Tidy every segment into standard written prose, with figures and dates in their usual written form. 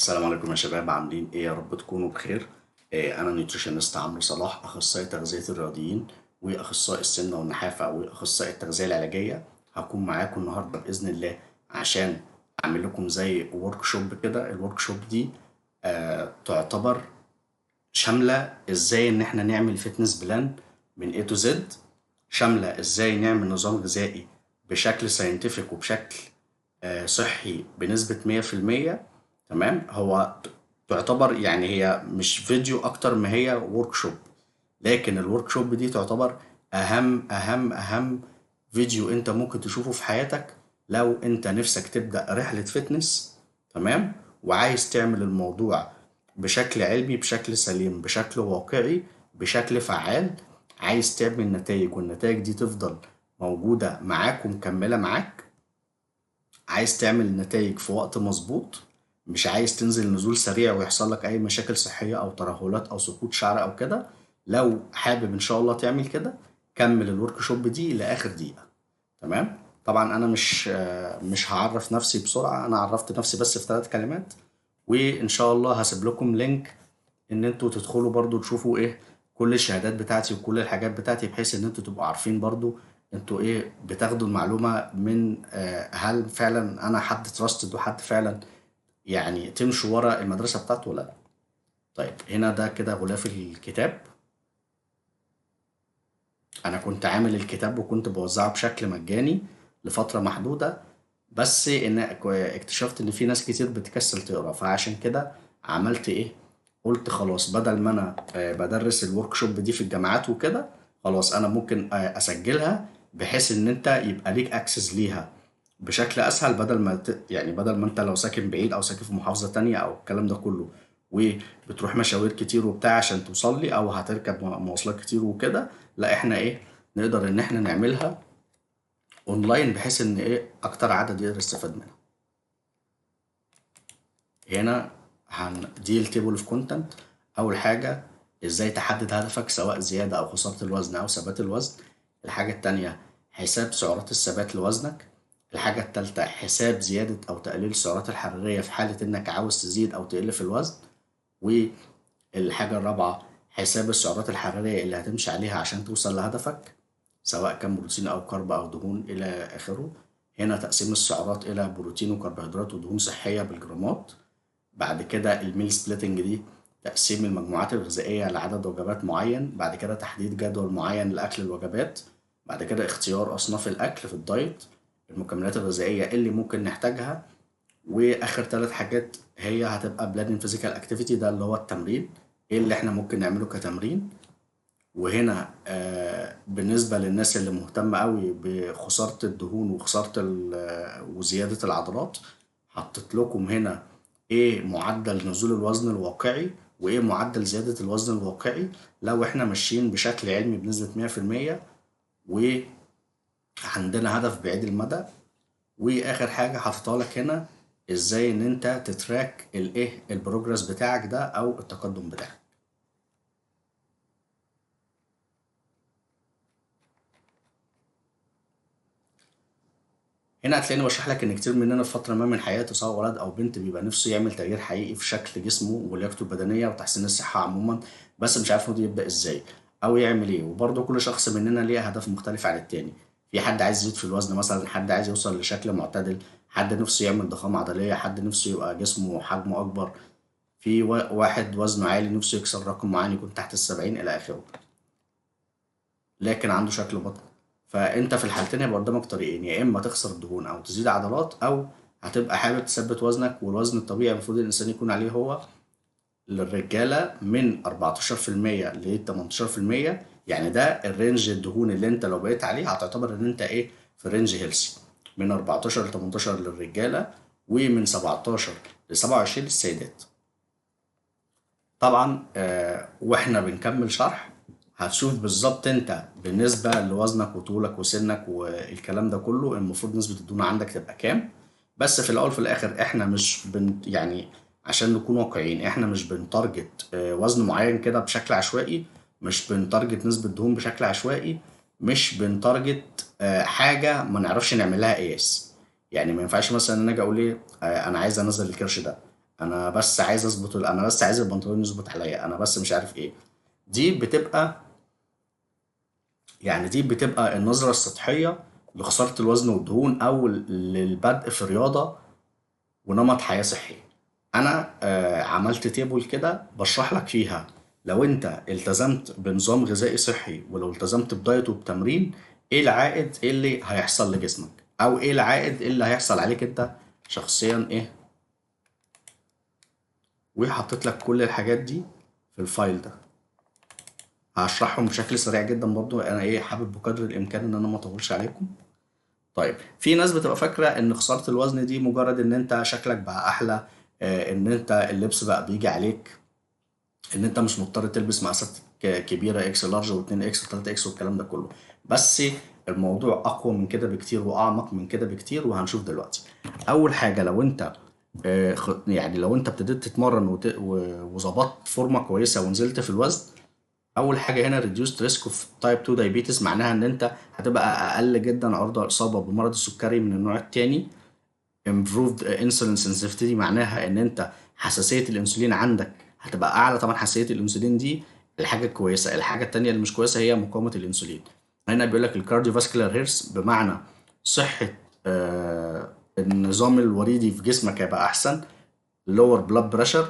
السلام عليكم يا شباب، عاملين ايه؟ يا رب تكونوا بخير. انا nutritionist عمرو صلاح، اخصائي تغذية الرياضيين واخصائي السمنة والنحافة واخصائي التغذية العلاجية. هكون معاكم النهاردة بإذن الله عشان اعمل لكم زي workshop كده. ال workshop دي تعتبر شاملة ازاي ان احنا نعمل fitness plan من A to Z، شاملة ازاي نعمل نظام غذائي بشكل scientific وبشكل صحي بنسبة 100%. تمام؟ هو تعتبر يعني هي مش فيديو اكتر ما هي workshop، لكن ال workshop دي تعتبر اهم اهم اهم فيديو انت ممكن تشوفه في حياتك لو انت نفسك تبدأ رحلة fitness. تمام؟ وعايز تعمل الموضوع بشكل علمي، بشكل سليم، بشكل واقعي، بشكل فعال، عايز تعمل نتائج والنتائج دي تفضل موجودة معاك ومكملة معاك، عايز تعمل نتائج في وقت مظبوط، مش عايز تنزل نزول سريع ويحصل لك اي مشاكل صحية او ترهلات او سقوط شعر او كده. لو حابب ان شاء الله تعمل كده كمل ال workshop دي لاخر دقيقة. تمام؟ طبعا انا مش هعرف نفسي بسرعة، انا عرفت نفسي بس في 3 كلمات، وان شاء الله هسيب لكم link ان انتوا تدخلوا برضو تشوفوا ايه كل الشهادات بتاعتي وكل الحاجات بتاعتي، بحيث ان انتوا تبقوا عارفين برضو انتوا ايه بتاخدوا المعلومة من، هل فعلا انا حد trusted وحد فعلا تمشوا ورا المدرسة بتاعته ولا لا. هنا ده كده غلاف الكتاب. انا كنت عامل الكتاب وكنت بوزعه بشكل مجاني لفترة محدودة، بس ان اكتشفت ان في ناس كتير بتكسل تقرا، فعشان كده عملت ايه؟ قلت خلاص بدل ما انا بدرس ال workshop دي في الجامعات وكده، خلاص انا ممكن اسجلها بحيث ان انت يبقى ليك access ليها بشكل اسهل، بدل ما انت لو ساكن بعيد او ساكن في محافظة تانية او الكلام ده كله وبتروح مشاوير كتير وبتاع عشان توصل لي، او هتركب مواصلات كتير وكده، لا احنا ايه نقدر ان احنا نعملها اونلاين بحيث ان ايه اكتر عدد يقدر يستفاد منها. هنا دي ال table of content. اول حاجه ازاي تحدد هدفك سواء زياده او خساره الوزن او ثبات الوزن. الحاجه التانية حساب سعرات الثبات لوزنك. الحاجه التالتة حساب زياده او تقليل السعرات الحراريه في حاله انك عاوز تزيد او تقل في الوزن. والحاجه الرابعه حساب السعرات الحراريه اللي هتمشي عليها عشان توصل لهدفك سواء كان بروتين او carb او دهون الى اخره. هنا تقسيم السعرات الى بروتين وكربوهيدرات ودهون صحيه بالجرامات. بعد كده ال meal splitting دي تقسيم المجموعات الغذائية لعدد وجبات معين. بعد كده تحديد جدول معين لأكل الوجبات. بعد كده اختيار أصناف الأكل في ال diet، المكملات الغذائية اللي ممكن نحتاجها. وآخر 3 حاجات هي هتبقى planning physical activity، ده اللي هو التمرين، ايه اللي احنا ممكن نعمله كتمرين. وهنا بالنسبة للناس اللي مهتمة قوي بخسارة الدهون وخسارة وزيادة العضلات، حطيت لكم هنا ايه معدل نزول الوزن الواقعي وايه معدل زيادة الوزن الواقعي لو احنا ماشيين بشكل علمي بنسبة مية في المية وعندنا هدف بعيد المدى. واخر حاجة حاططها لك هنا ازاي ان انت ت track ال progress بتاعك ده او التقدم بتاعك. هنا هتلاقيني بشرح لك ان كتير مننا في فتره ما من حياته سواء ولد او بنت بيبقى نفسه يعمل تغيير حقيقي في شكل جسمه ولياقته البدنيه وتحسين الصحه عموما، بس مش عارف المفروض يبدا ازاي او يعمل ايه. وبرضه كل شخص مننا ليه اهداف مختلفه عن التاني، في حد عايز يزيد في الوزن مثلا، حد عايز يوصل لشكل معتدل، حد نفسه يعمل ضخامه عضليه، حد نفسه يبقى جسمه حجمه اكبر، في واحد وزنه عالي نفسه يكسر رقم معين يكون تحت ال70 الى اخره، لكن عنده شكل بطن. فانت في الحالتين هيبقى قدامك طريقين، يا اما تخسر دهون او تزيد عضلات، او هتبقى حابب تثبت وزنك. والوزن الطبيعي المفروض الانسان يكون عليه هو للرجاله من أربعتاشر في المية ل تمنتاشر في المية، يعني ده ال range الدهون اللي انت لو بقيت عليه هتعتبر ان انت ايه في range healthy، من 14 ل 18 للرجاله ومن 17 ل 27 للسيدات. طبعا واحنا بنكمل شرح هتشوف بالظبط انت بالنسبه لوزنك وطولك وسنك والكلام ده كله المفروض نسبه الدهون عندك تبقى كام. بس في الاول في الاخر احنا مش بن يعني عشان نكون واقعيين احنا مش بن target وزن معين كده بشكل عشوائي، مش بن target نسبه دهون بشكل عشوائي، مش بن target حاجه ما نعرفش نعمل لها قياس. ما ينفعش مثلا ان انا اجي اقول ايه، انا عايز انزل الكرش ده، انا بس عايز اظبط، انا بس عايز البنطلون يظبط عليا، انا بس مش عارف ايه. دي بتبقى يعني دي بتبقى النظرة السطحية لخسارة الوزن والدهون او للبدء في رياضة ونمط حياة صحي. انا عملت table كده بشرح لك فيها لو انت التزمت بنظام غذائي صحي ولو التزمت ب diet وبتمرين، ايه العائد اللي هيحصل لجسمك، او ايه العائد اللي هيحصل عليك انت شخصيا ايه. وحطيت لك كل الحاجات دي في ال file ده، هشرحهم بشكل سريع جدا برضو، انا ايه حابب بقدر الامكان ان انا ما اطولش عليكم. طيب في ناس بتبقى فاكرة ان خسارة الوزن دي مجرد ان انت شكلك بقى احلى، ان انت اللبس بقى بيجي عليك، ان انت مش مضطر تلبس مقاسات كبيرة X large و2 X و3 X والكلام ده كله. بس الموضوع اقوى من كده بكتير واعمق من كده بكتير، وهنشوف دلوقتي. اول حاجة لو انت يعني لو انت ابتديت تتمرن وظبطت فورمة كويسة ونزلت في الوزن، اول حاجة هنا reduced risk of type 2 diabetes، معناها ان انت هتبقى اقل جدا عرضه للاصابة بمرض السكري من النوع الثاني. improved insulin sensitivity معناها ان انت حساسية الانسولين عندك هتبقى اعلى. طبعا حساسية الانسولين دي الحاجة الكويسة، الحاجة الثانية اللي مش كويسة هي مقاومة الانسولين. هنا بيقول لك ال cardiovascular health، بمعنى صحة النظام الوريدي في جسمك هيبقى احسن. lower blood pressure،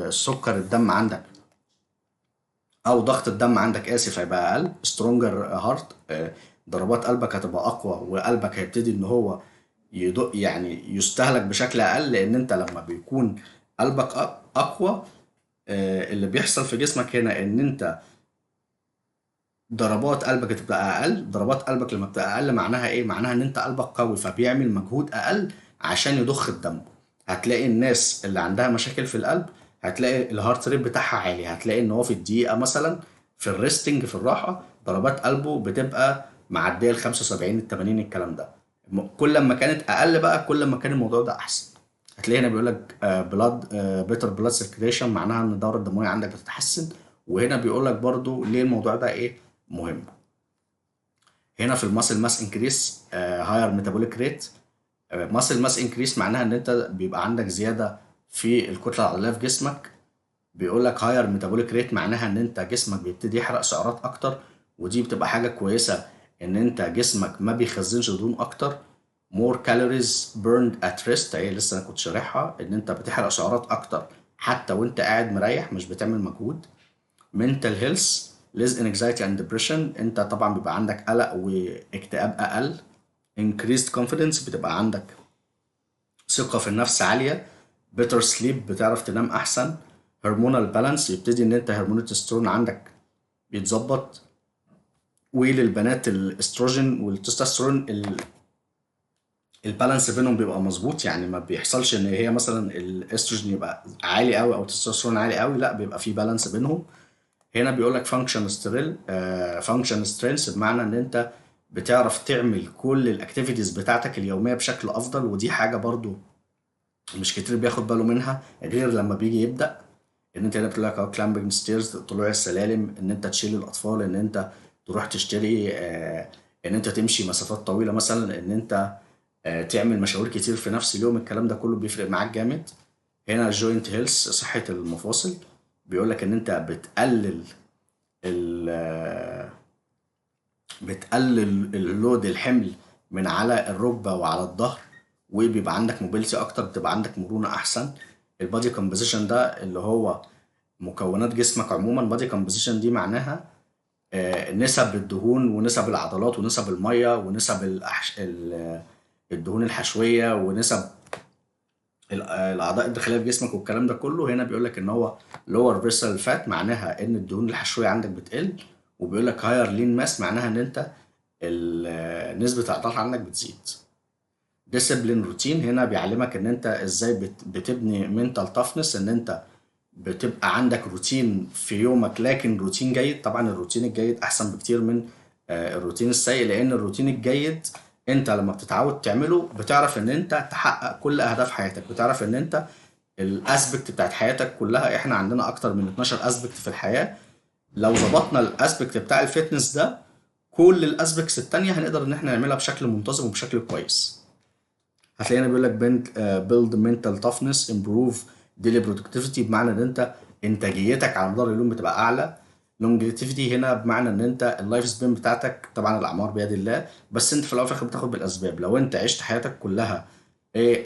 سكر الدم عندك او ضغط الدم عندك اسف هيبقى اقل. stronger heart، ضربات قلبك هتبقى اقوى، وقلبك هيبتدي ان هو يدق يعني يستهلك بشكل اقل، لان انت لما بيكون قلبك اقوى، اللي بيحصل في جسمك هنا ان انت ضربات قلبك هتبقى اقل. ضربات قلبك لما بتبقى اقل معناها ايه؟ معناها ان انت قلبك قوي، فبيعمل مجهود اقل عشان يضخ الدم. هتلاقي الناس اللي عندها مشاكل في القلب هتلاقي ال heart rate بتاعها عالي، هتلاقي ان هو في الدقيقة مثلا في ال resting في الراحة ضربات قلبه بتبقى معدية ال 75 ال 80 الكلام ده. كل ما كانت اقل بقى كل ما كان الموضوع ده احسن. هتلاقي هنا بيقول لك blood better blood circulation، معناها ان الدورة الدموية عندك بتتحسن. وهنا بيقول لك برضو ليه الموضوع ده ايه مهم. هنا في ال muscle mass increase، higher metabolic rate. muscle mass increase معناها ان انت بيبقى عندك زيادة في الكتلة العضلية في جسمك. بيقول لك higher metabolic rate معناها ان انت جسمك بيبتدي يحرق سعرات اكتر، ودي بتبقى حاجة كويسة ان انت جسمك ما بيخزنش دهون اكتر. more calories burned at rest، اهي لسه انا كنت شارحها ان انت بتحرق سعرات اكتر حتى وانت قاعد مريح مش بتعمل مجهود. mental health less anxiety and depression، انت طبعا بيبقى عندك قلق واكتئاب اقل. increased confidence، بتبقى عندك ثقة في النفس عالية. better sleep، بتعرف تنام احسن. hormonal balance، يبتدي ان انت هرمون التستيرون عندك بيتظبط. وللبنات الاستروجين والتستوستيرون ال balance بينهم بيبقى مظبوط، يعني ما بيحصلش ان هي مثلا الاستروجين يبقى عالي قوي او التستوستيرون عالي قوي، لا بيبقى في balance بينهم. هنا بيقول لك function ستريل، function strength، بمعنى ان انت بتعرف تعمل كل ال activities بتاعتك اليومية بشكل افضل، ودي حاجة برضو مش كتير بياخد باله منها غير لما بيجي يبدا. ان انت هنا بتقول لك اهو climbing stairs، طلوع السلالم، ان انت تشيل الاطفال، ان انت تروح تشتري، ان انت تمشي مسافات طويلة مثلا، ان انت تعمل مشاوير كتير في نفس اليوم، الكلام ده كله بيفرق معاك جامد. هنا joint health، صحة المفاصل، بيقول لك ان انت بتقلل ال load الحمل من على الركبة وعلى الظهر، وبيبقى عندك mobility اكتر، بتبقى عندك مرونة احسن. ال body composition ده اللي هو مكونات جسمك عموما. body composition دي معناها نسب الدهون ونسب العضلات ونسب المية ونسب الدهون الحشويه ونسب الاعضاء الداخلية في جسمك والكلام ده كله. هنا بيقول لك ان هو lower visceral fat، معناها ان الدهون الحشويه عندك بتقل، وبيقول لك higher lean mass، معناها ان انت نسبه العضلات عندك بتزيد. discipline routine، هنا بيعلمك ان انت ازاي بتبني mental toughness، ان انت بتبقى عندك روتين في يومك لكن روتين جيد. طبعا الروتين الجيد احسن بكتير من الروتين السيء، لان الروتين الجيد انت لما بتتعود تعمله بتعرف ان انت تحقق كل اهداف حياتك، بتعرف ان انت ال aspect بتاعت حياتك كلها. احنا عندنا اكتر من 12 aspect في الحياة، لو ظبطنا ال aspect بتاع ال fitness ده كل ال aspects التانية هنقدر ان احنا نعملها بشكل منتظم وبشكل كويس. هتلاقينا بيقول لك build mental toughness, improve daily productivity بمعنى ان انت انتاجيتك على مدار اليوم بتبقى اعلى. longevity هنا بمعنى ان انت ال life span بتاعتك، طبعا الاعمار بيد الله، بس انت في الاول وفي الاخر بتاخد بالاسباب. لو انت عشت حياتك كلها ايه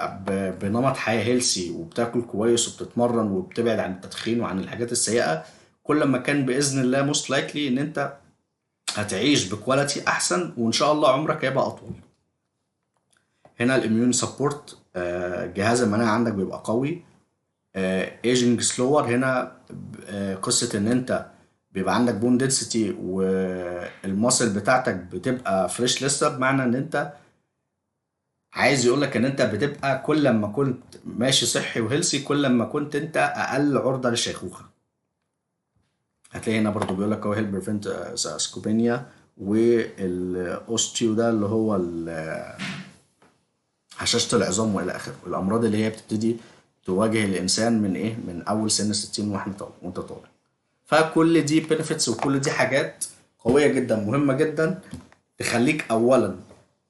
بنمط حياة healthy، وبتاكل كويس وبتتمرن وبتبعد عن التدخين وعن الحاجات السيئة، كل ما كان باذن الله most likely ان انت هتعيش ب quality احسن، وان شاء الله عمرك هيبقى اطول. هنا ال immune support، جهاز المناعة عندك بيبقى قوي. aging slower، هنا قصة ان انت بيبقى عندك bone density وال muscle بتاعتك بتبقى fresh لسه، بمعنى ان انت عايز يقولك ان انت بتبقى كل ما كنت ماشي صحي و healthy كل ما كنت انت اقل عرضه للشيخوخه. هتلاقي هنا برضو بيقول لك هو help prevent sarcopenia وال osteo ده اللي هو هشاشة العظام والى اخره، الامراض اللي هي بتبتدي تواجه الانسان من ايه، من اول سن 60 واحنا طالع وانت طالع. فكل دي benefits وكل دي حاجات قوية جدا مهمة جدا تخليك اولا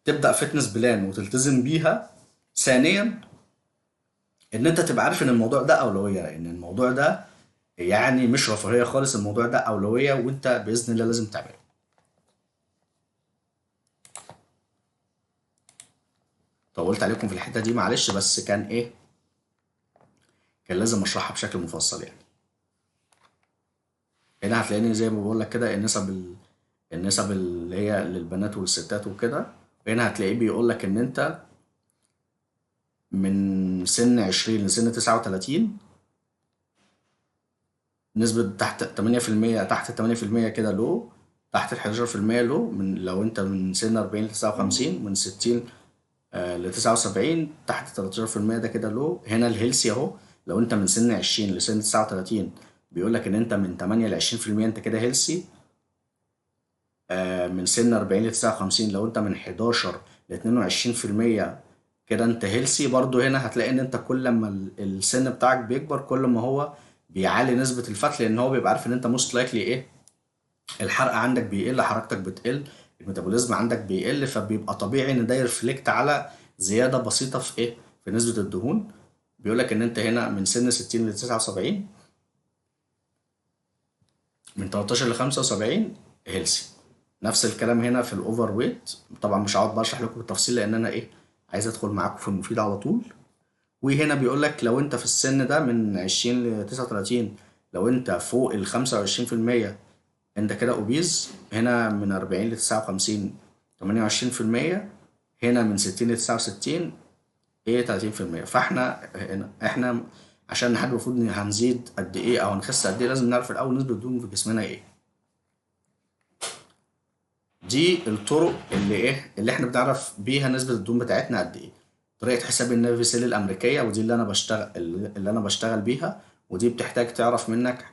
تبدا fitness plan وتلتزم بيها، ثانيا ان انت تبقى عارف ان الموضوع ده اولوية، لان الموضوع ده يعني مش رفاهية خالص، الموضوع ده اولوية وانت باذن الله لازم تعمله. طولت عليكم في الحتة دي معلش، بس كان ايه، كان لازم اشرحها بشكل مفصل يعني. هنا هتلاقيني زي ما بقول لك كده النسب اللي هي للبنات والستات وكده. هنا هتلاقيه بيقول لك ان انت من سن 20 لسن 39 نسبة تحت 8%، تحت 8% كده لو تحت ال 11% لو من لو انت من سن 40 ل 59، من 60 ل 79 تحت 13% ده كده لو. هنا ال healthy اهو، لو انت من سن 20 لسن 39 بيقول لك ان انت من 8 ل 20% انت كده healthy. من سن 40 ل 59 لو انت من 11 ل 22% كده انت healthy. برضو هنا هتلاقي ان انت كل ما السن بتاعك بيكبر كل ما هو بيعلي نسبة ال fat، لان هو بيبقى عارف ان انت most likely ايه، الحرق عندك بيقل، حركتك بتقل، ال metabolism عندك بيقل، فبيبقى طبيعي ان ده ي reflect على زيادة بسيطة في ايه، في نسبة الدهون. بيقول لك ان انت هنا من سن 60 ل 79، من 13 ل 75 healthy. نفس الكلام هنا في ال overweight، طبعا مش هقعد بقى اشرح لكم بالتفصيل لان انا ايه، عايز ادخل معاكم في المفيد على طول. وهنا بيقول لك لو انت في السن ده من 20 ل 39، لو انت فوق ال خمسة وعشرين في المية انت كده obese. هنا من 40 ل 59 تمانية وعشرين في المية، هنا من 60 ل 69 ايه تلاتين في المية. فاحنا هنا احنا عشان نحدد المفروض هنزيد قد ايه او هنخس قد ايه، لازم نعرف الاول نسبة الدهون في جسمنا ايه. دي الطرق اللي ايه اللي احنا بنعرف بيها نسبة الدهون بتاعتنا قد ايه. طريقة حساب ال Navy SEAL الأمريكية، ودي اللي أنا بشتغل بيها، ودي بتحتاج تعرف منك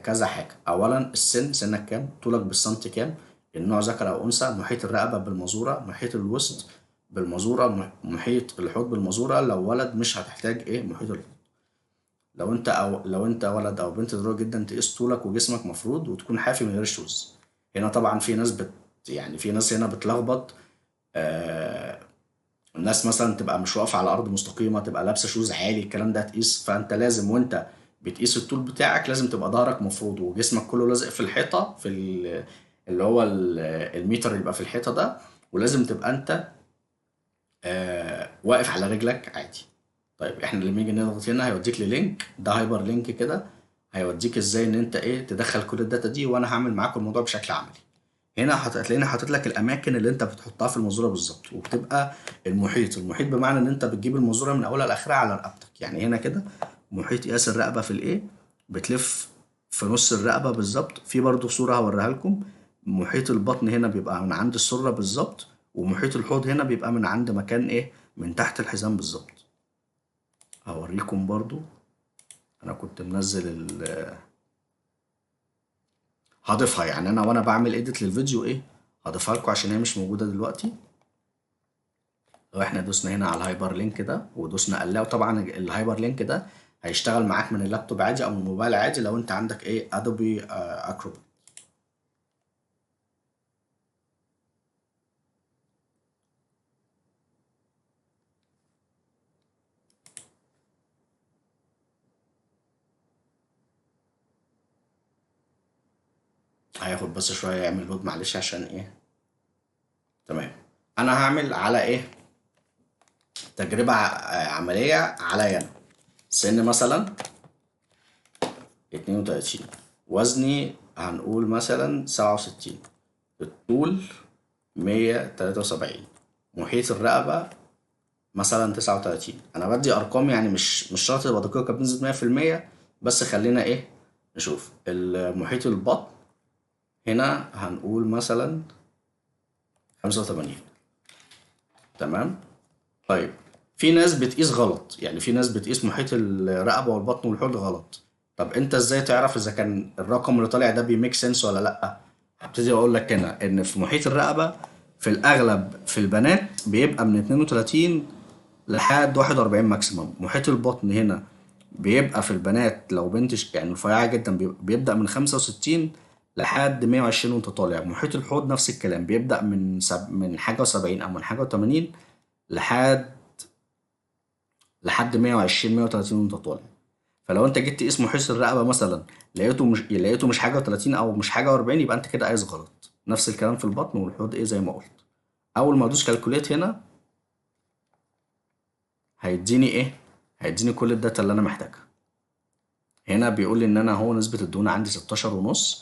كذا حاجة. أولاً السن، سنك كام، طولك بالسنتي كام، النوع ذكر أو أنثى، محيط الرقبة بالمزورة، محيط الوسط بالمزورة، محيط الحوض بالمزورة. لو ولد مش هتحتاج إيه محيط الحوض. لو أنت ولد أو بنت ضروري جداً تقيس طولك وجسمك مفروض وتكون حافي من غير shoes. هنا طبعاً في ناس بت يعني في ناس هنا بتلخبط، الناس مثلا تبقى مش واقفة على ارض مستقيمة، تبقى لابسه shoes عالي، الكلام ده تقيس. فانت لازم وانت بتقيس الطول بتاعك لازم تبقى ظهرك مفروض وجسمك كله لازق في الحيطة، في اللي هو الميتر اللي بيبقى في الحيطة ده، ولازم تبقى انت، واقف على رجلك عادي. طيب احنا لما نيجي نضغط هنا هيوديك ل link، ده hyperlink كده هيوديك ازاي ان انت ايه تدخل كل ال data دي، وانا هعمل معاكم الموضوع بشكل عملي. هنا هتلاقيني حاطط لك الاماكن اللي انت بتحطها في المزورة بالظبط، وبتبقى المحيط. المحيط بمعنى ان انت بتجيب المزورة من اولها لاخرها على رقبتك. يعني هنا كده محيط قياس الرقبة في الايه، بتلف في نص الرقبة بالظبط. في برضو صوره هوريها لكم. محيط البطن هنا بيبقى من عند السرة بالظبط، ومحيط الحوض هنا بيبقى من عند مكان ايه، من تحت الحزام بالظبط. هوريكم برضو انا كنت منزل هضيفها، يعني انا وانا بعمل اديت للفيديو ايه هضيفها لكم عشان هي مش موجودة دلوقتي. لو احنا دوسنا هنا على ال hyperlink ده ودوسنا allow، طبعا ال hyperlink ده هيشتغل معاك من اللابتوب عادي او من الموبايل عادي لو انت عندك ايه Adobe Acrobat. هياخد بس شوية يعمل load معلش عشان ايه. تمام، انا هعمل على ايه تجربه عملية عليا انا. سن مثلا 32، وزني هنقول مثلا 67، الطول 173، محيط الرقبة مثلا 39. انا بدي ارقام يعني مش شرط تبقى دقيقة بنسبة 100%، بس خلينا ايه نشوف. المحيط البطن هنا هنقول مثلا 85. تمام. طيب في ناس بتقيس غلط، يعني في ناس بتقيس محيط الرقبة والبطن والحوض غلط. طب انت ازاي تعرف اذا كان الرقم اللي طالع ده بي make sense ولا لا؟ هبتدي اقول لك هنا ان في محيط الرقبة في الاغلب في البنات بيبقى من 32 لحد 41 maximum. محيط البطن هنا بيبقى في البنات لو بنت يعني رفيعة جدا بيبدا من 65 لحد 120 وانت طالع. محيط الحوض نفس الكلام، بيبدا من حاجة و70 او من حاجة و80 لحد 120 130 وانت طالع. فلو انت جيت تقيس محيط الرقبة مثلا لقيته مش حاجة و30 او مش حاجة و40، يبقى انت كده قايس غلط. نفس الكلام في البطن والحوض ايه زي ما قلت. اول ما ادوس calculate هنا هيديني ايه؟ هيديني كل ال data اللي انا محتاجها. هنا بيقول لي ان انا هو نسبه الدهون عندي 16.5،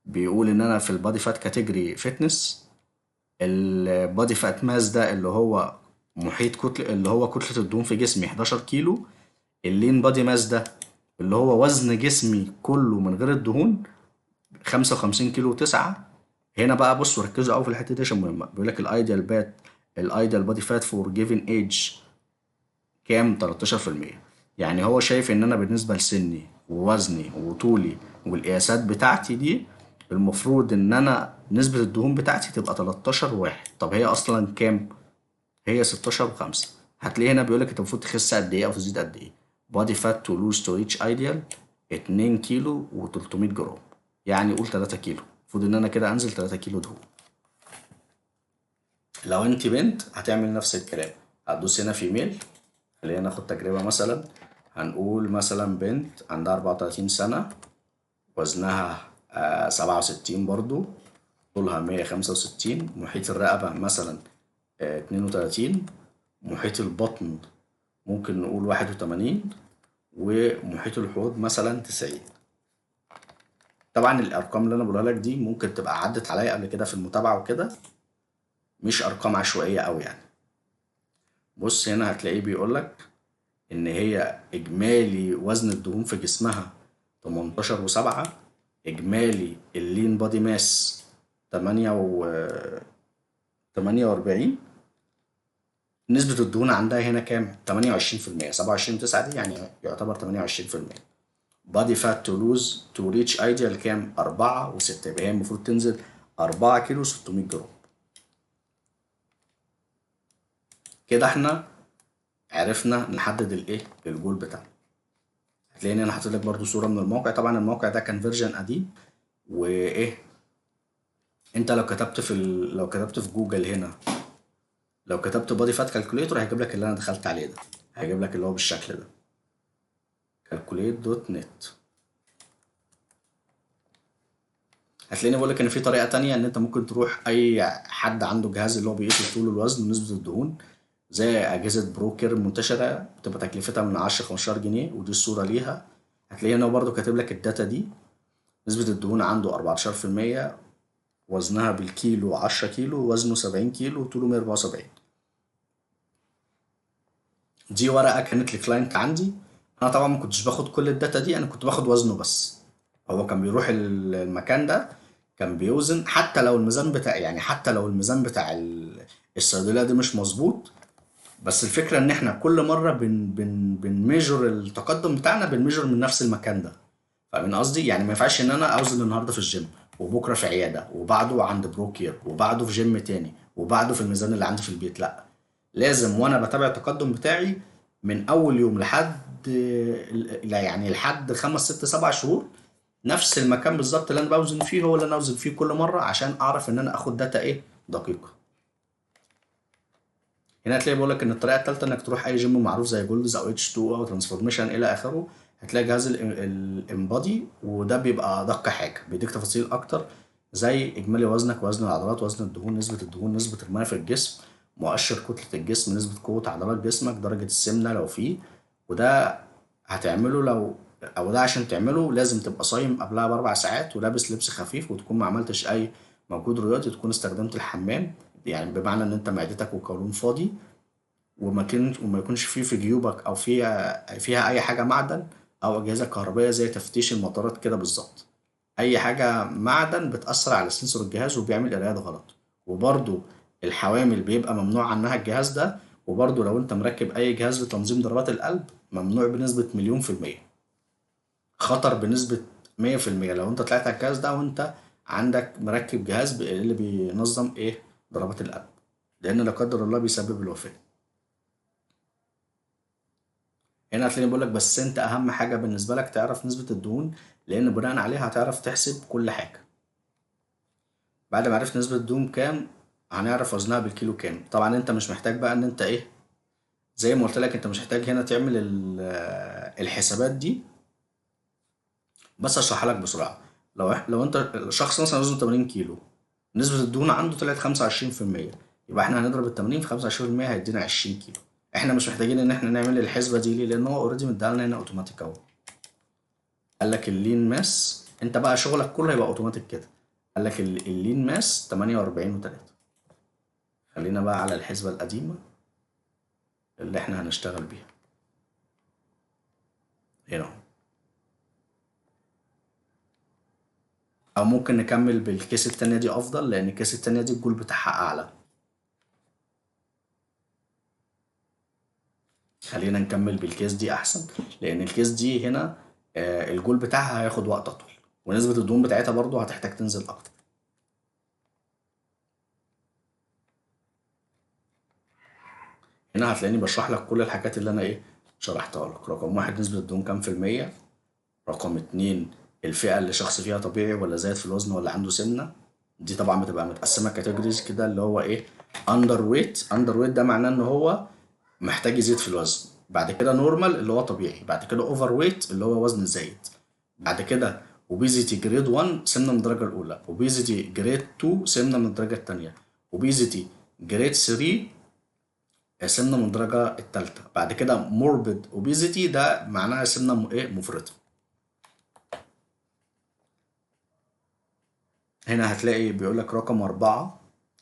بيقول ان انا في ال body fat category fitness، ال body fat mass ده اللي هو محيط كتلة اللي هو كتلة الدهون في جسمي 11 كيلو، ال lean body mass ده اللي هو وزن جسمي كله من غير الدهون 55 كيلو 9. هنا بقى بصوا ركزوا قوي في الحتة دي عشان مهمة. بيقول لك ال ideal body fat for given age كام؟ 13%. يعني هو شايف ان انا بالنسبة لسني ووزني وطولي والقياسات بتاعتي دي المفروض ان انا نسبه الدهون بتاعتي تبقى 13.1. طب هي اصلا كام؟ هي 16.5. هتلاقي هنا بيقول لك انت المفروض تخس قد ايه او تزيد قد ايه. body fat to lose to reach ideal 2 كيلو و300 جرام، يعني قول 3 كيلو. المفروض ان انا كده انزل 3 كيلو دهون. لو انت بنت هتعمل نفس الكلام، هتدوس هنا female. خلينا ناخد تجربة مثلا، هنقول مثلا بنت عندها 34 سنة، وزنها 67 برضو، طولها 165، محيط الرقبة مثلا 32، محيط البطن ممكن نقول 81، ومحيط الحوض مثلا 90. طبعا الارقام اللي انا بقولها لك دي ممكن تبقى عدت عليا قبل كده في المتابعة وكده، مش ارقام عشوائية قوي يعني. بص هنا هتلاقيه بيقول لك ان هي اجمالي وزن الدهون في جسمها 18.7، اجمالي ال lean body mass 48، نسبة الدهون عندها هنا كام؟ 28%، 27.9 دي يعني يعتبر 28%. body fat to lose to reach ideal كام؟ 4.6، يبقى هي المفروض تنزل 4 كيلو 600 جرام. كده احنا عرفنا نحدد الايه؟ الجول بتاعنا. هتلاقيني انا حاطط لك برده صورة من الموقع، طبعا الموقع ده كان version قديم، وايه انت لو كتبت في لو كتبت في جوجل هنا، لو كتبت body fat calculator هيجيب لك اللي انا دخلت عليه ده، هيجيب لك اللي هو بالشكل ده calculate.net. هتلاقيني بقول لك ان في طريقه تانية ان انت ممكن تروح اي حد عنده جهاز اللي هو بيقيس طول الوزن ونسبه الدهون، زي اجهزة بروكر منتشرة بتبقى تكلفتها من 10 15 جنيه، ودي الصورة ليها. هتلاقي هنا برده كاتب لك ال data دي، نسبه الدهون عنده 14%، وزنها بالكيلو 10 كيلو، وزنه 70 كيلو، طوله 174. دي ورقة كانت ل client عندي، انا طبعا ما كنتش باخد كل ال data دي، انا كنت باخد وزنه بس. هو كان بيروح المكان ده كان بيوزن، حتى لو الميزان بتاع يعني حتى لو الميزان بتاع الصيدلية دي مش مظبوط، بس الفكرة ان احنا كل مرة بن بن بن measure التقدم بتاعنا، بن measure من نفس المكان ده. فاهمين قصدي؟ يعني ما ينفعش ان انا اوزن النهارده في الجيم وبكره في عيادة وبعده عند بروكير وبعده في جيم تاني وبعده في الميزان اللي عندي في البيت، لا، لازم وانا بتابع التقدم بتاعي من اول يوم لحد يعني لحد 5 6 7 شهور نفس المكان بالظبط اللي انا بوزن فيه هو اللي انا اوزن فيه كل مرة، عشان اعرف ان انا اخد data ايه دقيقة. هنا هتلاقي بيقول لك ان الطريقة الثالثة انك تروح اي جيم معروف زي جولدز او H2 او Transformation الى اخره، هتلاقي جهاز ال InBody، وده بيبقى ادق حاجة، بيديك تفاصيل اكتر زي اجمالي وزنك، وزن العضلات، وزن الدهون، نسبه الدهون، نسبه المية في الجسم، مؤشر كتلة الجسم، نسبه قوة عضلات جسمك، درجه السمنة لو فيه. وده هتعمله لو او ده عشان تعمله لازم تبقى صايم قبلها ب4 ساعات، ولابس لبس خفيف، وتكون ما عملتش اي مجهود رياضي، تكون استخدمت الحمام، يعني بمعنى ان انت معدتك والقولون فاضي، وما يكونش فيه في جيوبك او فيها اي حاجة معدن او اجهزة كهربائية زي تفتيش المطارات كده بالظبط. اي حاجة معدن بتاثر على sensor الجهاز وبيعمل قرايات غلط. وبرده الحوامل بيبقى ممنوع عنها الجهاز ده. وبرده لو انت مركب اي جهاز لتنظيم ضربات القلب ممنوع بنسبة 1,000,000%، خطر بنسبة 100% لو انت طلعت على الجهاز ده وانت عندك مركب جهاز اللي بينظم ايه ضربات القلب، لان لا قدر الله بيسبب الوفاة. هنا هتلاقيني بقول لك بس انت اهم حاجة بالنسبة لك تعرف نسبه الدهون، لان بناء عليها هتعرف تحسب كل حاجة. بعد ما عرفت نسبه الدهون كام هنعرف وزنها بالكيلو كام. طبعا انت مش محتاج بقى ان انت ايه، زي ما قلت لك انت مش محتاج هنا تعمل الحسابات دي، بس هشرحها لك بسرعة. لو انت شخص مثلا وزنه 80 كيلو، نسبه الدهون عنده طلعت 25%، يبقى احنا هنضرب ال 80 في 25% هيدينا 20 كيلو. احنا مش محتاجين ان احنا نعمل الحسبة دي ليه؟ لان هو already مديها لنا هنا اوتوماتيك اهو. قال لك ال lean mass، انت بقى شغلك كله هيبقى اوتوماتيك كده. قال لك ال lean mass 48.3. خلينا بقى على الحسبة القديمة اللي احنا هنشتغل بيها هنا اهو، او ممكن نكمل بال case التانية دي افضل، لان ال case التانية دي الجول بتاعها اعلى. خلينا نكمل بال case دي احسن، لان ال case دي هنا الجول بتاعها هياخد وقت اطول، ونسبة الدهون بتاعتها برضو هتحتاج تنزل اكتر. هنا هتلاقيني بشرح لك كل الحاجات اللي انا ايه شرحتها لك. رقم 1 نسبة الدهون كام في المية، رقم 2 الفئة اللي شخص فيها طبيعي ولا زايد في الوزن ولا عنده سمنة. دي طبعا بتبقى متقسمة categories كده، اللي هو ايه underweight. underweight ده معناه ان هو محتاج يزيد في الوزن، بعد كده normal اللي هو طبيعي، بعد كده overweight اللي هو وزن زايد، بعد كده obesity grade 1 سمنة من الدرجة الأولى، obesity grade 2 سمنة من الدرجة التانية، obesity grade 3 سمنة من الدرجة التالتة، بعد كده morbid obesity ده معناها سمنة ايه مفرطة. هنا هتلاقي بيقول لك رقم 4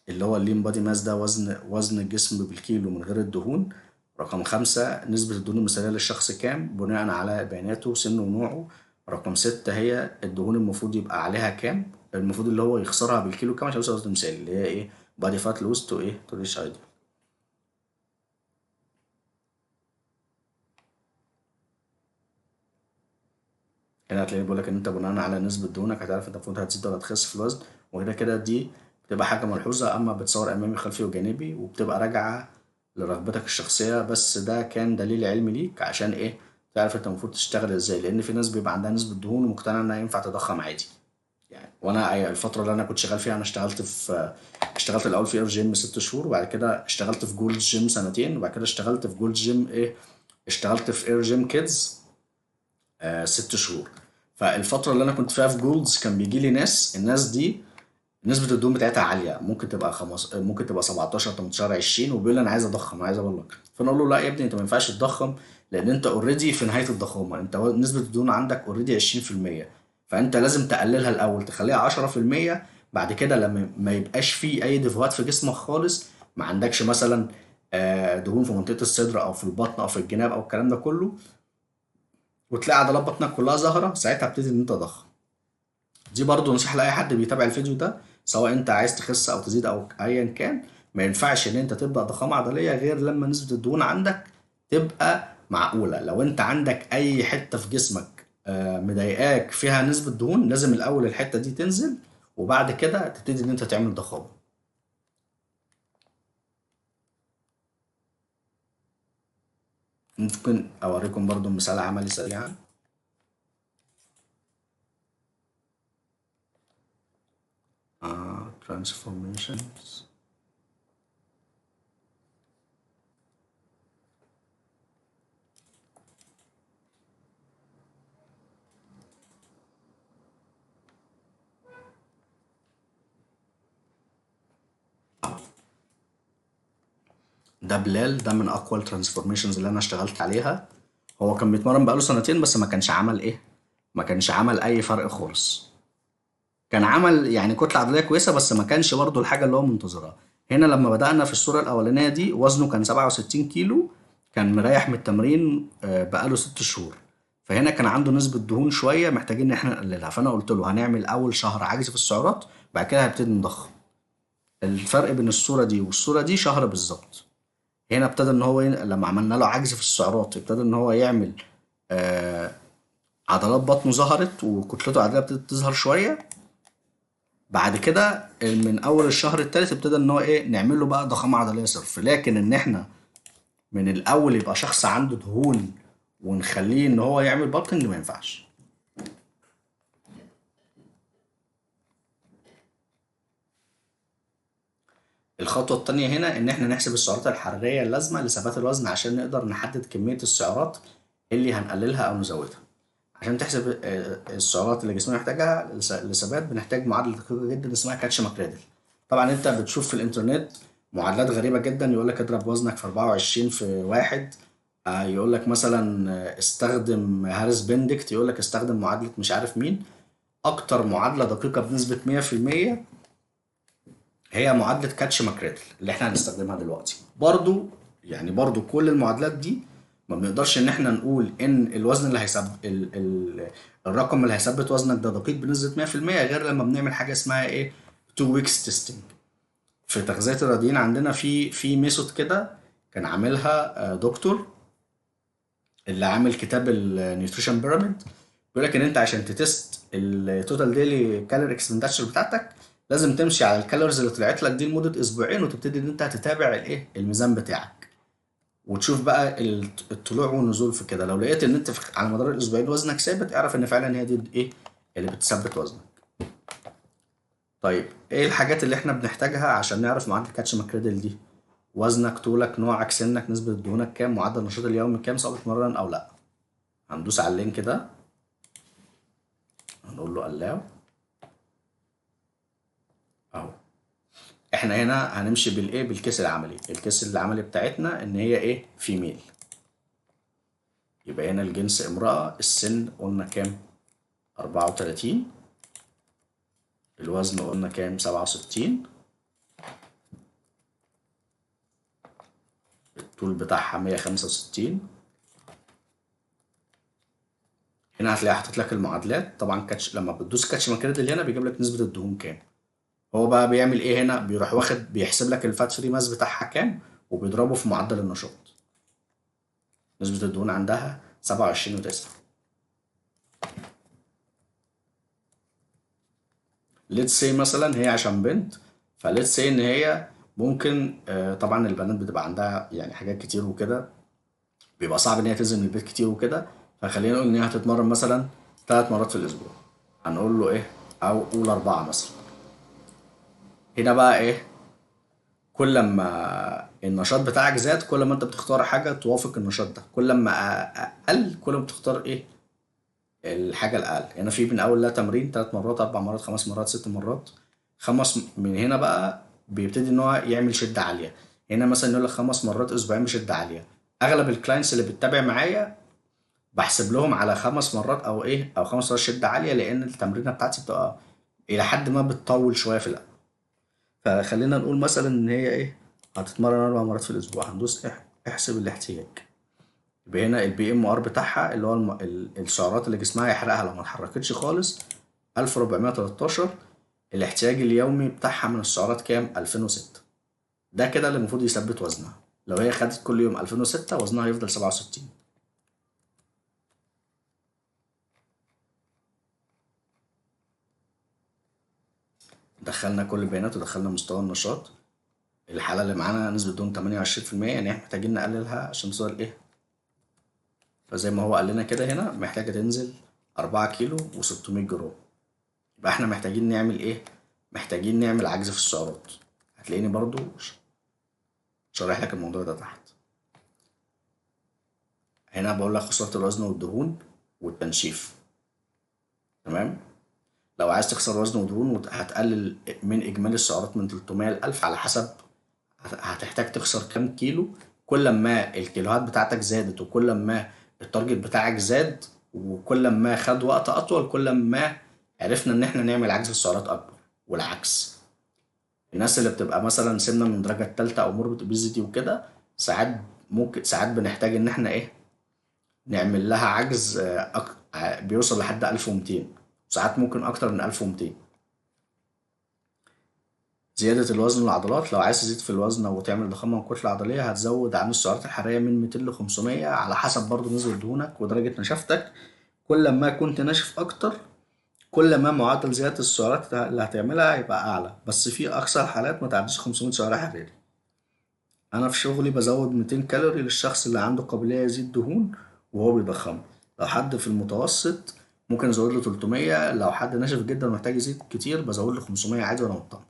اللي هو ال lean body mass، ده وزن الجسم بالكيلو من غير الدهون. رقم 5 نسبة الدهون المثالية للشخص كام بناء على بياناته سنة ونوعه. رقم 6 هي الدهون المفروض يبقى عليها كام، المفروض اللي هو يخسرها بالكيلو كام عشان يوصل لوزن مثالي، اللي هي ايه body fat loss to ايه to reach ideal. هنا هتلاقيه بيقول لك ان انت بناء على نسبة دهونك هتعرف انت المفروض هتزيد ولا تخس في الوزن، وكده كده دي بتبقى حاجة ملحوظة، اما بتصور امامي خلفي وجانبي، وبتبقى راجعة لرغبتك الشخصية، بس ده كان دليل علمي ليك عشان ايه تعرف انت المفروض تشتغل ازاي، لان في ناس بيبقى عندها نسبة دهون ومقتنعة انها ينفع تضخم عادي. يعني وانا الفترة اللي انا كنت شغال فيها، انا اشتغلت الاول في Air Gym 6 شهور، وبعد كده اشتغلت في Gold's Gym سنتين، وبعد كده اشتغلت في Gold's Gym ايه اشتغلت في Air Gym Kids 6 شهور. فالفترة اللي انا كنت فيها في Gold's كان بيجي لي ناس، الناس دي نسبة الدهون بتاعتها عالية، ممكن تبقى ممكن تبقى 17 18 20، وبيقول لي انا عايز اضخم عايز ابلك. فانا اقول له لا يا ابني انت ما ينفعش تضخم، لان انت already في نهاية الضخامة، انت نسبة الدهون عندك already 20%، فانت لازم تقللها الاول تخليها 10%، بعد كده لما ما يبقاش في اي دفوهات في جسمك خالص، ما عندكش مثلا دهون في منطقة الصدر او في البطن او في الجناب او الكلام ده كله، وتلاقي عضلات بطنك كلها ظاهرة، ساعتها ابتدي ان انت تضخم. دي برضو نصيحة لأي حد بيتابع الفيديو ده، سواء انت عايز تخس او تزيد او ايا كان، ما ينفعش ان انت تبدأ ضخامة عضلية غير لما نسبة الدهون عندك تبقى معقولة. لو انت عندك اي حتة في جسمك مضايقاك فيها نسبة دهون، لازم الاول الحتة دي تنزل، وبعد كده تبتدي ان انت تعمل ضخامة. ممكن اوريكم برضو مثال عملي سريعا. Transformations. ده بلال، ده من اقوى ال transformations اللي انا اشتغلت عليها. هو كان بيتمرن بقاله سنتين بس ما كانش عمل ايه، ما كانش عمل اي فرق خالص. كان عمل يعني كتلة عضلية كويسة بس ما كانش برضو الحاجة اللي هو منتظرها. هنا لما بدأنا في الصورة الأولانية دي وزنه كان 67 كيلو، كان مريح من التمرين بقاله 6 شهور، فهنا كان عنده نسبة دهون شوية محتاجين إن احنا نقللها. فأنا قلت له هنعمل أول شهر عجز في السعرات، بعد كده هبتدي نضخم. الفرق بين الصورة دي والصورة دي شهر بالظبط. هنا ابتدى إن هو لما عملنا له عجز في السعرات ابتدى إن هو يعمل عضلات بطنه ظهرت وكتلته العضلية ابتدت تظهر شوية. بعد كده من أول الشهر الثالث ابتدى إن هو إيه، نعمل له بقى ضخامة عضلية صرف. لكن إن إحنا من الأول يبقى شخص عنده دهون ونخليه إن هو يعمل bulking ما ينفعش. الخطوة التانية هنا إن إحنا نحسب السعرات الحرارية اللازمة لثبات الوزن عشان نقدر نحدد كمية السعرات اللي هنقللها أو نزودها. عشان تحسب السعرات اللي جسمنا محتاجها لثبات بنحتاج معادلة دقيقة جدا اسمها Katch McCredle. طبعا أنت بتشوف في الإنترنت معادلات غريبة جدا، يقول لك اضرب وزنك في 24 في 1، يقول لك مثلا، استخدم Harris Benedict، يقول لك استخدم معادلة مش عارف مين. أكتر معادلة دقيقة بنسبة مية في المية هي معادلة Katch McCredle اللي احنا هنستخدمها دلوقتي. برضو كل المعادلات دي ما بنقدرش ان احنا نقول ان الوزن اللي هيثبت الرقم اللي هيثبت وزنك ده دقيق بنسبة مية في المية غير لما بنعمل حاجة اسمها ايه، 2 weeks testing. في تغذية الرياضيين عندنا في method كده كان عاملها دكتور اللي عامل كتاب ال nutrition pyramid، بيقول لك ان انت عشان ت test ال total daily calorie expenditure بتاعتك لازم تمشي على ال calories اللي طلعت لك دي لمدة اسبوعين، وتبتدي ان انت هتتابع الايه، الميزان بتاعك، وتشوف بقى الطلوع والنزول في كده. لو لقيت ان انت على مدار الاسبوعين وزنك ثابت، اعرف ان فعلا هي دي ايه اللي بتثبت وزنك. طيب ايه الحاجات اللي احنا بنحتاجها عشان نعرف معادلة Katch McCredle دي؟ وزنك، طولك، نوعك، سنك، نسبه دهونك كام، معدل النشاط اليومي كام، سواء بتتمرن او لا. هندوس على ال link ده، هنقول له allow اهو. احنا هنا هنمشي بالايه، بال case العملي. ال case العملي بتاعتنا ان هي ايه، female، يبقى هنا الجنس امرأة، السن قلنا كام، 34، الوزن قلنا كام، 67، الطول بتاعها 165. هنا هتلاقي حاطط لك المعادلات. طبعا Katch لما بتدوس Katch McCredle هنا بيجيب لك نسبة الدهون كام. هو بقى بيعمل ايه هنا، بيروح واخد بيحسب لك ال fat free mass بتاعها كام وبيضربه في معدل النشاط. نسبة الدهون عندها 27.9. let's say مثلا هي عشان بنت، ف let's say ان هي ممكن، طبعا البنات بتبقى عندها حاجات كتير وكده، بيبقى صعب ان هي تنزل من البيت كتير وكده، فخلينا نقول ان هي هتتمرن مثلا 3 مرات في الاسبوع. هنقول له ايه، او قول 4 مثلا. هنا بقى ايه، كل ما النشاط بتاعك زاد كل ما انت بتختار حاجة توافق النشاط ده، كل ما اقل كل ما بتختار ايه الحاجة الاقل. هنا في من اول لا تمرين 3 مرات، 4 مرات، 5 مرات، 6 مرات، 5. من هنا بقى بيبتدي ان هو يعمل شده عالية. هنا مثلا يقول لك 5 مرات اسبوعين بشده عالية. اغلب ال clients اللي بتتابع معايا بحسب لهم على 5 مرات او ايه، او 5 مرات شده عالية، لان التمرينه بتاعتي بتبقى الى حد ما بتطول شوية في الاول. فخلينا نقول مثلا ان هي ايه، هتتمرن 4 مرات في الاسبوع. هندوس احسب الاحتياج. يبقى هنا ال BMR بتاعها اللي هو السعرات اللي جسمها هيحرقها لو ما اتحركتش خالص 1413. الاحتياج اليومي بتاعها من السعرات كام؟ 2006. ده كده اللي المفروض يثبت وزنها. لو هي خدت كل يوم 2006 وزنها هيفضل 67. دخلنا كل البيانات ودخلنا مستوى النشاط. الحالة اللي معانا نسبة دهون تمانية وعشرين في المية، يعني احنا محتاجين نقللها عشان توصل ايه؟ فزي ما هو قال لنا كده هنا محتاجة تنزل 4 كيلو وستمية جرام. يبقى احنا محتاجين نعمل ايه؟ محتاجين نعمل عجز في السعرات. هتلاقيني برضو شارح لك الموضوع ده تحت. هنا بقول لك خسارة الوزن والدهون والتنشيف. تمام؟ لو عايز تخسر وزن ودهون هتقلل من إجمالي السعرات من 300 ل 1000 على حسب هتحتاج تخسر كام كيلو. كل ما الكيلوهات بتاعتك زادت وكل ما ال target بتاعك زاد وكل ما خد وقت اطول، كل ما عرفنا ان احنا نعمل عجز السعرات اكبر. والعكس، الناس اللي بتبقى مثلا سمنه من الدرجة الثالثة او morbid obesity وكده، ساعات ممكن ساعات بنحتاج ان احنا ايه نعمل لها عجز بيوصل لحد 1200، ساعات ممكن اكتر من 1200. زيادة الوزن والعضلات، لو عايز تزيد في الوزن وتعمل ضخامة وكتلة عضلية هتزود عن السعرات الحرارية من 200 ل 500 على حسب برضو نسبة دهونك ودرجة نشافتك. كل ما كنت ناشف أكتر كل ما معدل زيادة السعرات اللي هتعملها هيبقى أعلى، بس في أقصى الحالات ما تعديش 500 سعرة حراري. أنا في شغلي بزود 200 كالوري للشخص اللي عنده قابلية يزيد دهون وهو بيضخم. لو حد في المتوسط ممكن أزود له 300، لو حد ناشف جدا ومحتاج يزيد كتير بزود له 500 عادي وأنا مطمن.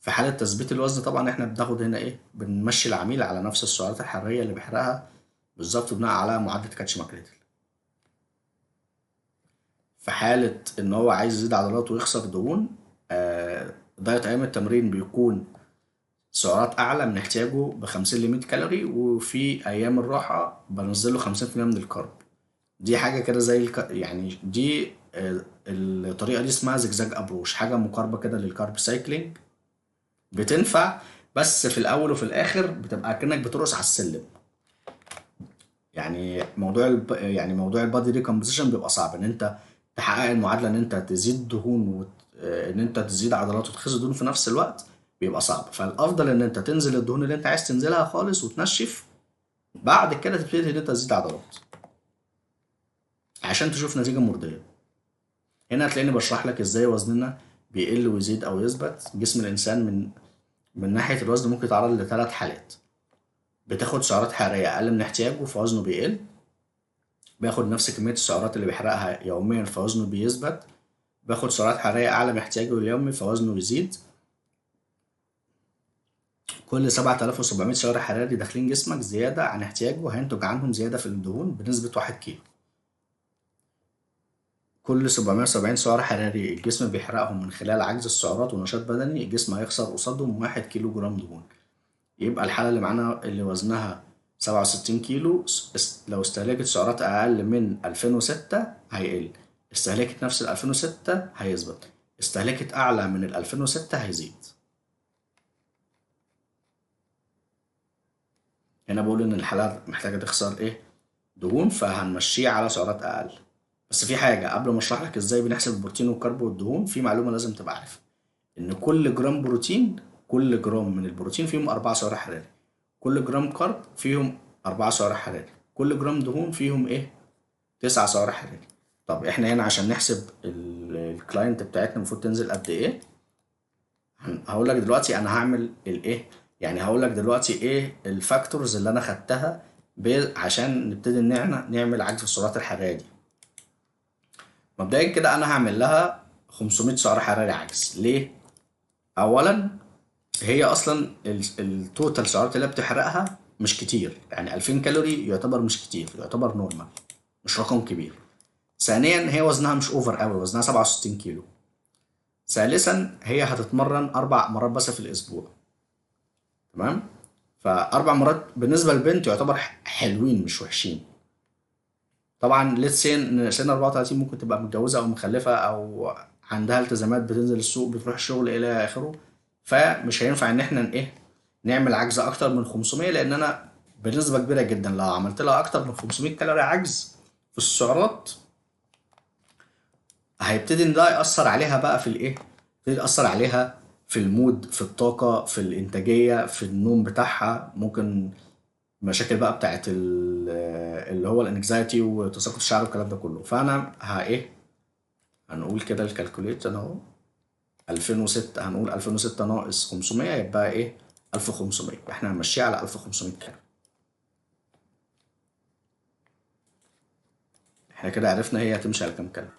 في حالة تثبيت الوزن طبعا احنا بناخد هنا ايه، بنمشي العميل على نفس السعرات الحرارية اللي بيحرقها بالظبط بناء على معادلة كاتش ماكريدل. في حالة ان هو عايز يزيد عضلات ويخسر دهون، diet ايام التمرين بيكون سعرات اعلى من احتياجه ب 50 ل 100 كالوري، وفي ايام الراحة بنزله 50% من ال carb. دي حاجة كده زي يعني دي الطريقة دي اسمها zigzag approach، حاجة مقاربة كده لل carb cycling، بتنفع بس في الاول وفي الاخر بتبقى كأنك بترقص على السلم. يعني يعني موضوع ال body recomposition بيبقى صعب ان انت تحقق المعادلة ان انت تزيد دهون ان انت تزيد عضلات وتخس دهون في نفس الوقت، بيبقى صعب. فالافضل ان انت تنزل الدهون اللي انت عايز تنزلها خالص وتنشف، بعد كده تبتدي ان انت تزيد عضلات عشان تشوف نتيجة مرضية. هنا هتلاقيني بشرح لك ازاي وزننا بيقل ويزيد او يثبت. جسم الانسان من ناحية الوزن ممكن يتعرض لثلاث حالات: بتاخد سعرات حرارية اقل من احتياجه فوزنه بيقل، بياخد نفس كمية السعرات اللي بيحرقها يوميا فوزنه بيثبت، بياخد سعرات حرارية اعلى من احتياجه اليومي فوزنه بيزيد. كل 7700 سعر حراري داخلين جسمك زيادة عن احتياجه هينتج عنهم زيادة في الدهون بنسبة 1 كيلو. كل 770 سعر حراري الجسم بيحرقهم من خلال عجز السعرات ونشاط بدني، الجسم هيخسر قصادهم 1 كيلو جرام دهون. يبقى الحالة اللي معانا اللي وزنها 67 كيلو لو استهلكت سعرات أقل من 2006 هيقل، استهلكت نفس ال 2006 هيثبت، استهلكت أعلى من ال 2006 هيزيد. هنا بقول إن الحالة محتاجة تخسر إيه؟ دهون، فهنمشيه على سعرات أقل. بس في حاجة قبل ما أشرح لك إزاي بنحسب البروتين وال carb والدهون، في معلومة لازم تبقى عارفها، إن كل جرام بروتين، كل جرام من البروتين فيهم 4 سعر حراري، كل جرام carb فيهم 4 سعر حراري، كل جرام دهون فيهم إيه؟ 9 سعر حراري. طب إحنا هنا عشان نحسب ال client بتاعتنا المفروض تنزل قد إيه؟ هقول لك دلوقتي أنا هعمل الإيه؟ يعني هقول لك دلوقتي إيه ال factors اللي أنا خدتها عشان نبتدي إن إحنا نعمل عجز السعرات الحرارية دي. مبدئيا كده أنا هعمل لها 500 سعر حراري عجز. ليه؟ أولا هي أصلا ال total سعرات اللي بتحرقها مش كتير، يعني 2000 كالوري يعتبر مش كتير، يعتبر normal، مش رقم كبير. ثانيا هي وزنها مش over قوي، وزنها 67 كيلو. ثالثا هي هتتمرن 4 مرات بس في الاسبوع، تمام؟ ف4 مرات بالنسبة للبنت يعتبر حلوين مش وحشين. طبعا let's say ان سن 34 ممكن تبقى متجوزة او مخلفه او عندها التزامات، بتنزل السوق، بتروح الشغل الى اخره، فمش هينفع ان احنا ايه نعمل عجز اكتر من 500، لان انا بنسبة كبيرة جدا لو عملت لها اكتر من 500 كالوري عجز في السعرات هيبتدي ان ده ياثر عليها بقى في الايه، يبتدي ياثر عليها في ال mood، في الطاقة، في الانتاجية، في النوم بتاعها، ممكن مشاكل بقى بتاعت اللي هو ال anxiety وتساقط الشعر والكلام ده كله. فانا ها ايه هنقول كده ال calculate اهو 2006، هنقول 2006 ناقص 500 يبقى ايه 1500، احنا هنمشيها على 1500 كالوري. احنا كده عرفنا هي هتمشي على كام كالوري.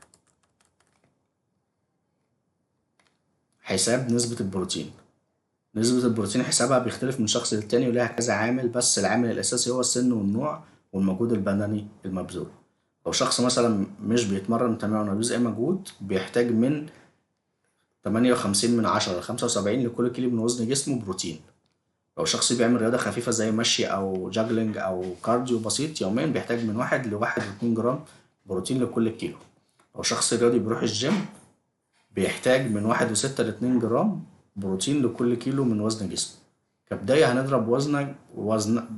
حساب نسبة البروتين. نسبة البروتين حسابها بيختلف من شخص للتاني وليها كذا عامل، بس العامل الأساسي هو السن والنوع والمجهود البدني المبذول. لو شخص مثلا مش بيتمرن تماما ولا بيبذل أي مجهود، بيحتاج من 58 من 10 ل 75 لكل كيلو من وزن جسمه بروتين. لو شخص بيعمل رياضة خفيفة زي مشي أو jogging أو cardio بسيط يوميا بيحتاج من 1 ل 1.2 جرام بروتين لكل كيلو. لو شخص رياضي بيروح الجيم بيحتاج من 1.6 ل 2 جرام بروتين لكل كيلو من وزن جسمه. كبداية هنضرب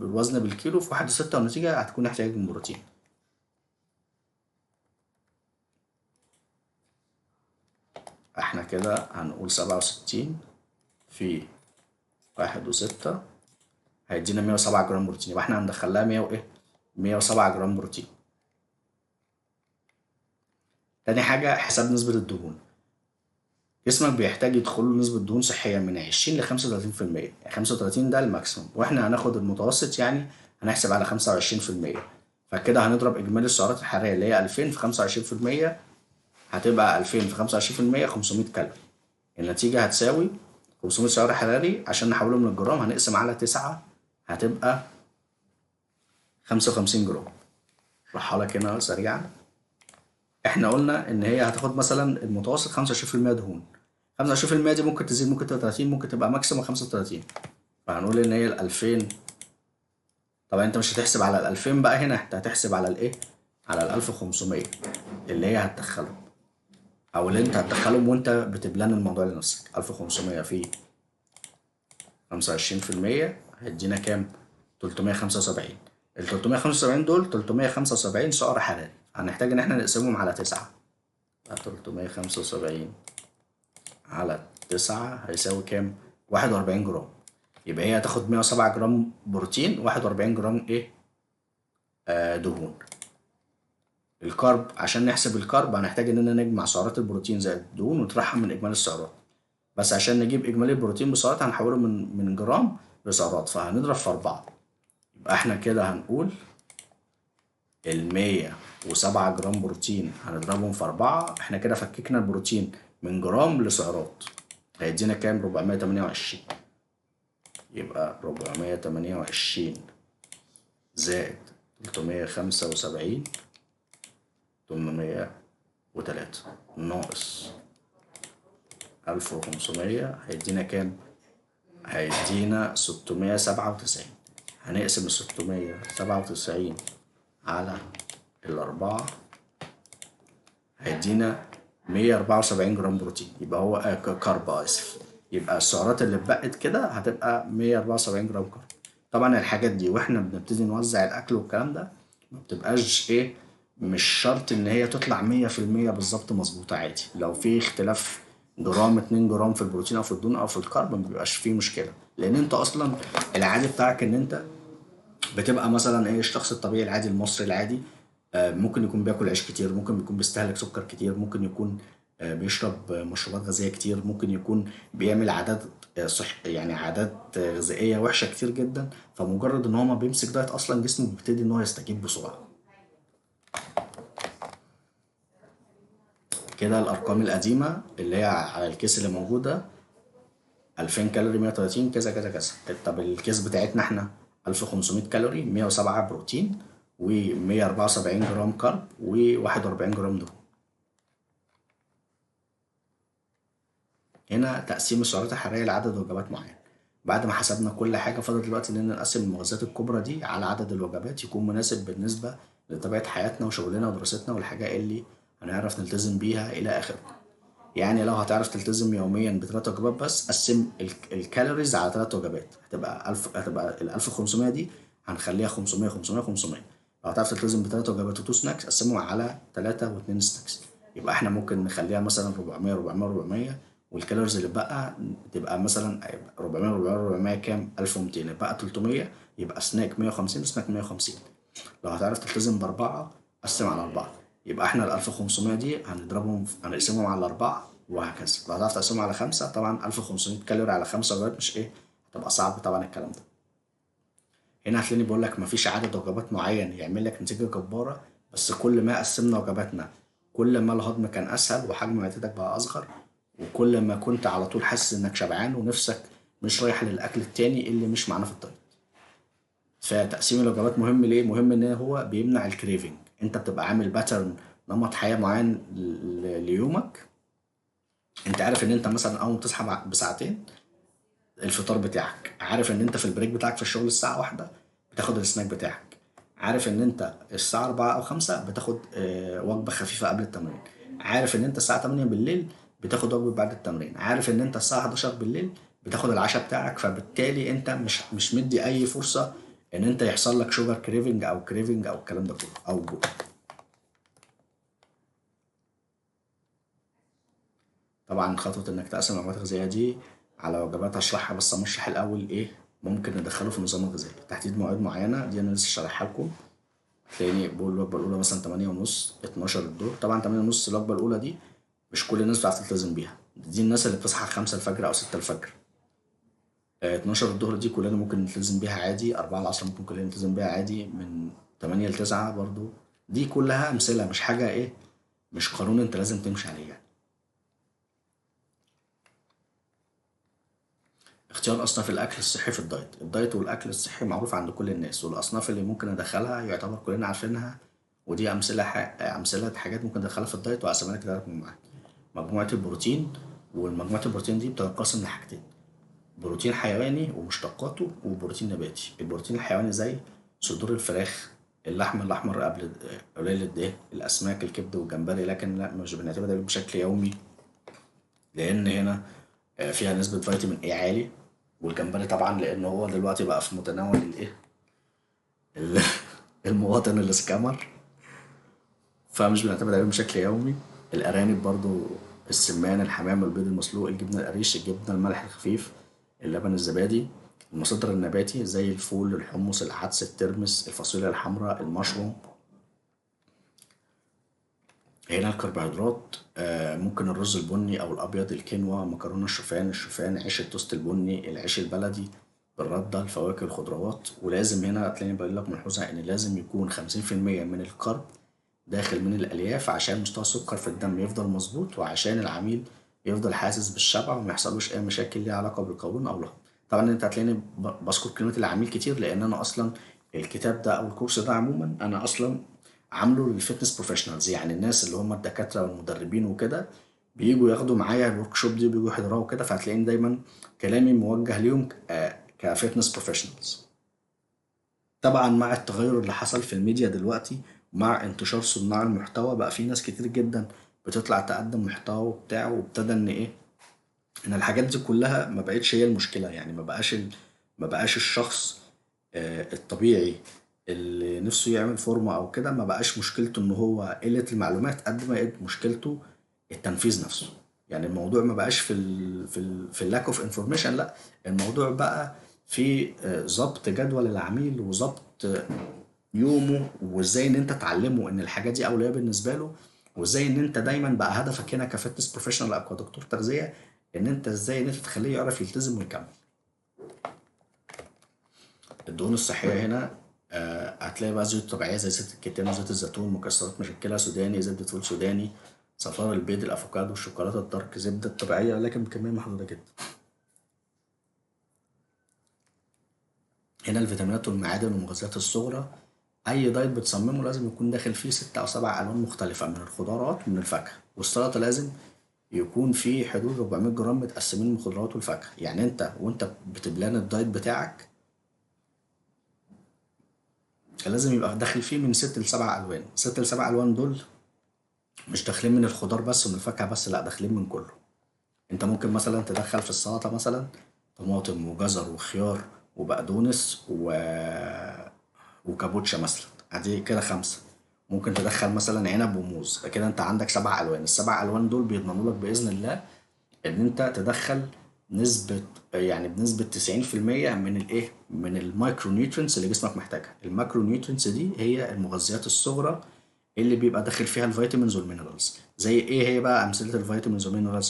الوزن بالكيلو في 1.6 والنتيجة هتكون احتياج من بروتين. احنا كده هنقول 67 في 1.6 هيدينا 107 جرام بروتين، يبقى احنا هندخلها 100 وايه؟ 107 جرام بروتين. تاني حاجة حساب نسبة الدهون. جسمك بيحتاج يدخل له نسبة دهون صحية من 20 ل 35%، يعني 35 ده ال maximum، واحنا هناخد المتوسط يعني هنحسب على 25%، فكده هنضرب إجمالي السعرات الحرارية اللي هي 2000 في 25%، هتبقى 2000 في 25% 500 كالوري. النتيجة هتساوي 500 سعر حراري، عشان نحوله من الجرام هنقسم على 9 هتبقى 55 جرام. اشرحها لك هنا سريعا. احنا قلنا ان هي هتاخد مثلا المتوسط 25% دهون، 25% دي ممكن تزيد، ممكن تبقى 30، ممكن تبقى maximum 35. فهنقول ان هي ال 2000، طبعا انت مش هتحسب على ال 2000 بقى هنا، انت هتحسب على الايه؟ على ال 1500 اللي هي هتدخلهم، او اللي انت هتدخلهم وانت بت plan الموضوع لنفسك. 1500 في 25% هيدينا كام؟ 375. ال 375 دول 375 سعر حراري، هنحتاج ان احنا نقسمهم على 9. 375 على 9 هيساوي كام؟ 41 جرام. يبقى هي هتاخد 107 جرام بروتين، 41 جرام ايه؟ دهون. ال carb عشان نحسب ال carb هنحتاج اننا نجمع سعرات البروتين زائد الدهون ونطرحها من اجمالي السعرات. بس عشان نجيب اجمالي البروتين بسعرات هنحوله من جرام لسعرات، فهنضرب في 4. يبقى احنا كده هنقول ال 107 جرام بروتين هنضربهم في 4، احنا كده فككنا البروتين من جرام لسعرات، هيدينا كام؟ 428. يبقى 428 زائد 375 803 ناقص 1500 هيدينا كام؟ هيدينا 697. هنقسم ال 697 على الأربعة هيدينا 174 جرام بروتين. يبقى هو carb، آسف. يبقى السعرات اللي اتبقت كده هتبقى 174 جرام carb. طبعا الحاجات دي واحنا بنبتدي نوزع الأكل والكلام ده ما بتبقاش إيه، مش شرط إن هي تطلع 100% بالظبط مظبوطة، عادي لو في اختلاف جرام 2 جرام في البروتين أو في الدهون أو في ال carb ما بيبقاش فيه مشكلة، لأن أنت أصلا العادي بتاعك إن أنت بتبقى مثلا ايه، الشخص الطبيعي العادي المصري العادي ممكن يكون بياكل عيش كتير، ممكن يكون بيستهلك سكر كتير، ممكن يكون بيشرب مشروبات غازية كتير، ممكن يكون بيعمل عادات صح يعني عادات غذائية وحشة كتير جدا. فمجرد ان هو ما بيمسك دايت اصلا جسمه بيبتدي ان هو يستجيب بسرعة. كده الارقام القديمة اللي هي على الكيس اللي موجودة 2000 كالوري 130 كذا كذا كذا. طب ال case بتاعتنا احنا 1500 كالوري، 107 بروتين، و174 جرام carb، و41 جرام دهون. هنا تقسيم السعرات الحرارية لعدد وجبات معين. بعد ما حسبنا كل حاجة فاضل دلوقتي إننا نقسم المغذيات الكبرى دي على عدد الوجبات يكون مناسب بالنسبة لطبيعة حياتنا وشغلنا ودراستنا والحاجة اللي هنعرف نلتزم بيها إلى آخره. يعني لو هتعرف تلتزم يوميا بثلاث وجبات بس، قسم ال calories على 3 وجبات، هتبقى 1000، هتبقى ال 1500 دي هنخليها 500 500 500. لو هتعرف تلتزم بثلاث وجبات و two snacks قسمهم على 3 و2 snacks، يبقى احنا ممكن نخليها مثلا 400 400 400، وال calories اللي بقى تبقى مثلا 400 400 400 كام؟ 1200، يبقى 300، يبقى سناك 150 وسناك 150. لو هتعرف تلتزم ب4 قسم على 4، يبقى احنا ال 1500 دي هنضربهم هنقسمهم على 4 وهكذا. لو هتعرف تقسمهم على 5، طبعا 1500 كالوري على 5 وجبات مش ايه، هتبقى صعب طبعا الكلام ده. هنا هتلاقيني بقول لك مفيش عدد وجبات معين يعمل لك نتيجة جبارة، بس كل ما قسمنا وجباتنا كل ما الهضم كان اسهل وحجم معدتك بقى اصغر، وكل ما كنت على طول حاسس انك شبعان ونفسك مش رايح للاكل التاني اللي مش معانا في ال diet. فتقسيم الوجبات مهم ليه؟ مهم ان هو بيمنع ال craving. انت بتبقى عامل pattern نمط حياة معين ليومك، انت عارف ان انت مثلا اول ما تصحى بساعتين الفطار بتاعك، عارف ان انت في ال break بتاعك في الشغل الساعة 1 بتاخد السناك بتاعك، عارف ان انت الساعة 4 او 5 بتاخد وجبة خفيفة قبل التمرين، عارف ان انت الساعة 8 بالليل بتاخد وجبة بعد التمرين، عارف ان انت الساعة 11 بالليل بتاخد العشاء بتاعك. فبالتالي انت مش مدي اي فرصة ان انت يحصل لك sugar craving او craving او الكلام ده كله او جوع. طبعا خطوة انك تقسم الوجبات الغذائية دي على وجبات هشرحها، بس اما اشرح الاول ايه ممكن ندخله في النظام الغذائي. تحديد مواعيد معينة دي انا لسه شارحها لكم، تلاقيني بقول الوجبة الاولى مثلا تمانية ونص، اتناشر الظهر. طبعا تمانية ونص الوجبة الاولى دي مش كل الناس بتعرف تلتزم بيها، دي الناس اللي بتصحى 5 الفجر او 6 الفجر. 12 الظهر دي كلنا ممكن نلتزم بيها عادي، 4 العصر ممكن كلنا نلتزم بيها عادي، من 8 ل 9 برضو. دي كلها امثلة، مش حاجة ايه، مش قانون انت لازم تمشي عليه يعني. اختيار اصناف الاكل الصحي في الدايت. الدايت والاكل الصحي معروف عند كل الناس، والاصناف اللي ممكن ادخلها يعتبر كلنا عارفينها، ودي امثلة حاجات ممكن ادخلها في الدايت وهقسمها لك 3 مجموعات. مجموعة البروتين، والمجموعة البروتين دي بتنقسم لحاجتين، بروتين حيواني ومشتقاته وبروتين نباتي. البروتين الحيواني زي صدور الفراخ، اللحم الاحمر قبل قليل الدهن، الاسماك، الكبد والجمبري، لكن لا مش بنعتمد عليه بشكل يومي لان هنا فيها نسبة فيتامين اي عالي، والجمبري طبعا لان هو دلوقتي بقى في متناول الايه المواطن السكامر، فمش بنعتمد عليهم بشكل يومي. الارانب برضو، السمان، الحمام، البيض المسلوق، الجبنة القريش، الجبنة الملح الخفيف، اللبن الزبادي. المصدر النباتي زي الفول، الحمص، العدس، الترمس، الفاصوليا الحمراء، المشروم. هنا الكربوهيدرات، ممكن الرز البني او الابيض، الكينوا، مكرونه الشوفان، الشوفان، عيش التوست البني، العيش البلدي بالردة، الفواكه، الخضروات. ولازم هنا هتلاقيني بقول لك ملحوظة ان لازم يكون خمسين في المية من الكرب داخل من الالياف عشان مستوى السكر في الدم يفضل مظبوط، وعشان العميل يفضل حاسس بالشبع وما يحصلوش اي مشاكل ليها علاقة بالقولون او الهضم. طبعا انت هتلاقيني بذكر كلمة العميل كتير، لان انا اصلا الكتاب ده او الكورس ده عموما انا اصلا عامله لل fitness professionals، يعني الناس اللي هم الدكاترة والمدربين وكده بييجوا ياخدوا معايا ال workshop دي وبييجوا يحضروها وكده، فهتلاقيني دايما كلامي موجه ليهم ك fitness professionals. طبعا مع التغير اللي حصل في الميديا دلوقتي مع انتشار صناع المحتوى، بقى في ناس كتير جدا بتطلع تقدم محتوى وبتاع، وابتدى ان ايه، ان الحاجات دي كلها ما بقتش هي المشكلة. يعني ما بقاش الشخص الطبيعي اللي نفسه يعمل فورمه او كده، ما بقاش مشكلته ان هو قلة المعلومات قد ما بقت مشكلته التنفيذ نفسه. يعني الموضوع ما بقاش في ال lack of information، لا الموضوع بقى في ظبط جدول العميل وظبط يومه، وازاي ان انت تعلمه ان الحاجات دي اولوية بالنسبة له، وازاي ان انت دايما بقى هدفك هنا ك fitness professional او كدكتور تغذية ان انت ازاي ان انت تخليه يعرف يلتزم ويكمل. الدهون الصحية هنا، هتلاقي بقى زيوت طبيعية زي زيت الكتان وزيت الزيتون، مكسرات مشكلة سوداني، زبدة فول سوداني، صفار البيض، الافوكادو، الشوكولاتة ال dark، زبدة طبيعية لكن بكمية محدودة جدا. هنا الفيتامينات والمعادن والمغذيات الصغرى، اي دايت بتصممه لازم يكون داخل فيه 6 او 7 الوان مختلفة من الخضروات ومن الفاكهة، والسلطة لازم يكون في حدود 400 جرام متقسمين من الخضروات والفاكهه. يعني انت وانت بت plan الدايت بتاعك لازم يبقى داخل فيه من 6 ل 7 الوان. 6 ل 7 الوان دول مش داخلين من الخضار بس ومن الفاكهة بس، لا داخلين من كله. انت ممكن مثلا تدخل في السلطة مثلا طماطم وجزر وخيار وبقدونس وكابوتشا مثلا، ادي كده 5. ممكن تدخل مثلا عنب وموز، كده انت عندك 7 الوان. ال7 الوان دول بيضمنوا لك باذن الله ان انت تدخل نسبه، يعني بنسبة تسعين في المية من الايه، من ال micronutrients اللي جسمك محتاجها. ال macronutrients دي هي المغذيات الصغرى اللي بيبقى داخل فيها ال vitamins وال minerals. زي ايه هي بقى امثلة ال vitamins وال minerals؟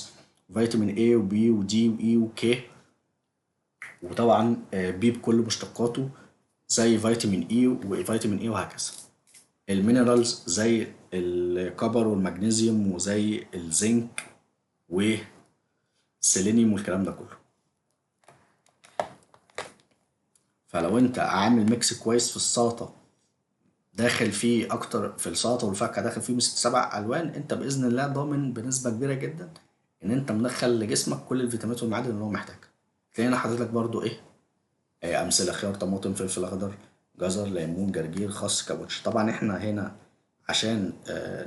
فيتامين A و B و D و E و K، وطبعا B بكل مشتقاته زي فيتامين E وفيتامين A وهكذا. ال minerals زي ال copper والمغنيسيوم وزي الزنك والسيلينيوم والكلام ده كله. فلو انت عامل mix كويس في السلطة داخل فيه اكتر في السلطة والفاكهه داخل فيه من 6 7 الوان، انت باذن الله ضامن بنسبة كبيرة جدا ان انت مدخل لجسمك كل الفيتامينات والمعادن اللي هو محتاجها. تلاقي هنا حاطط لك برضو ايه امثلة: خيار، طماطم، فلفل اخضر، جزر، ليمون، جرجير، خس، كابوتش. طبعا احنا هنا عشان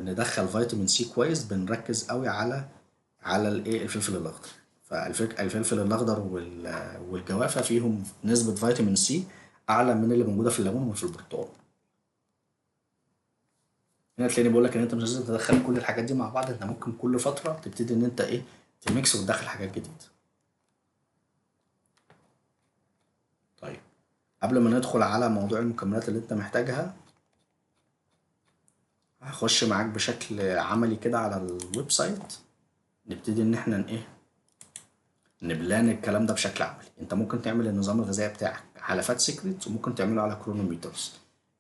ندخل فيتامين سي كويس بنركز قوي على الايه الفلفل الاخضر. فالفلفل الاخضر والجوافه فيهم نسبه فيتامين سي اعلى من اللي موجودة في الليمون وفي البرتقال. هنا تلاقيني بقول لك ان انت مش لازم تدخل كل الحاجات دي مع بعض، انت ممكن كل فترة تبتدي ان انت ايه ت mix وتدخل حاجات جديدة. طيب قبل ما ندخل على موضوع المكملات اللي انت محتاجها، هخش معاك بشكل عملي كده على ال website، نبتدي ان احنا ايه ن plan الكلام ده بشكل عملي. انت ممكن تعمل النظام الغذائي بتاعك على Fat Secret وممكن تعمله على Cronometers.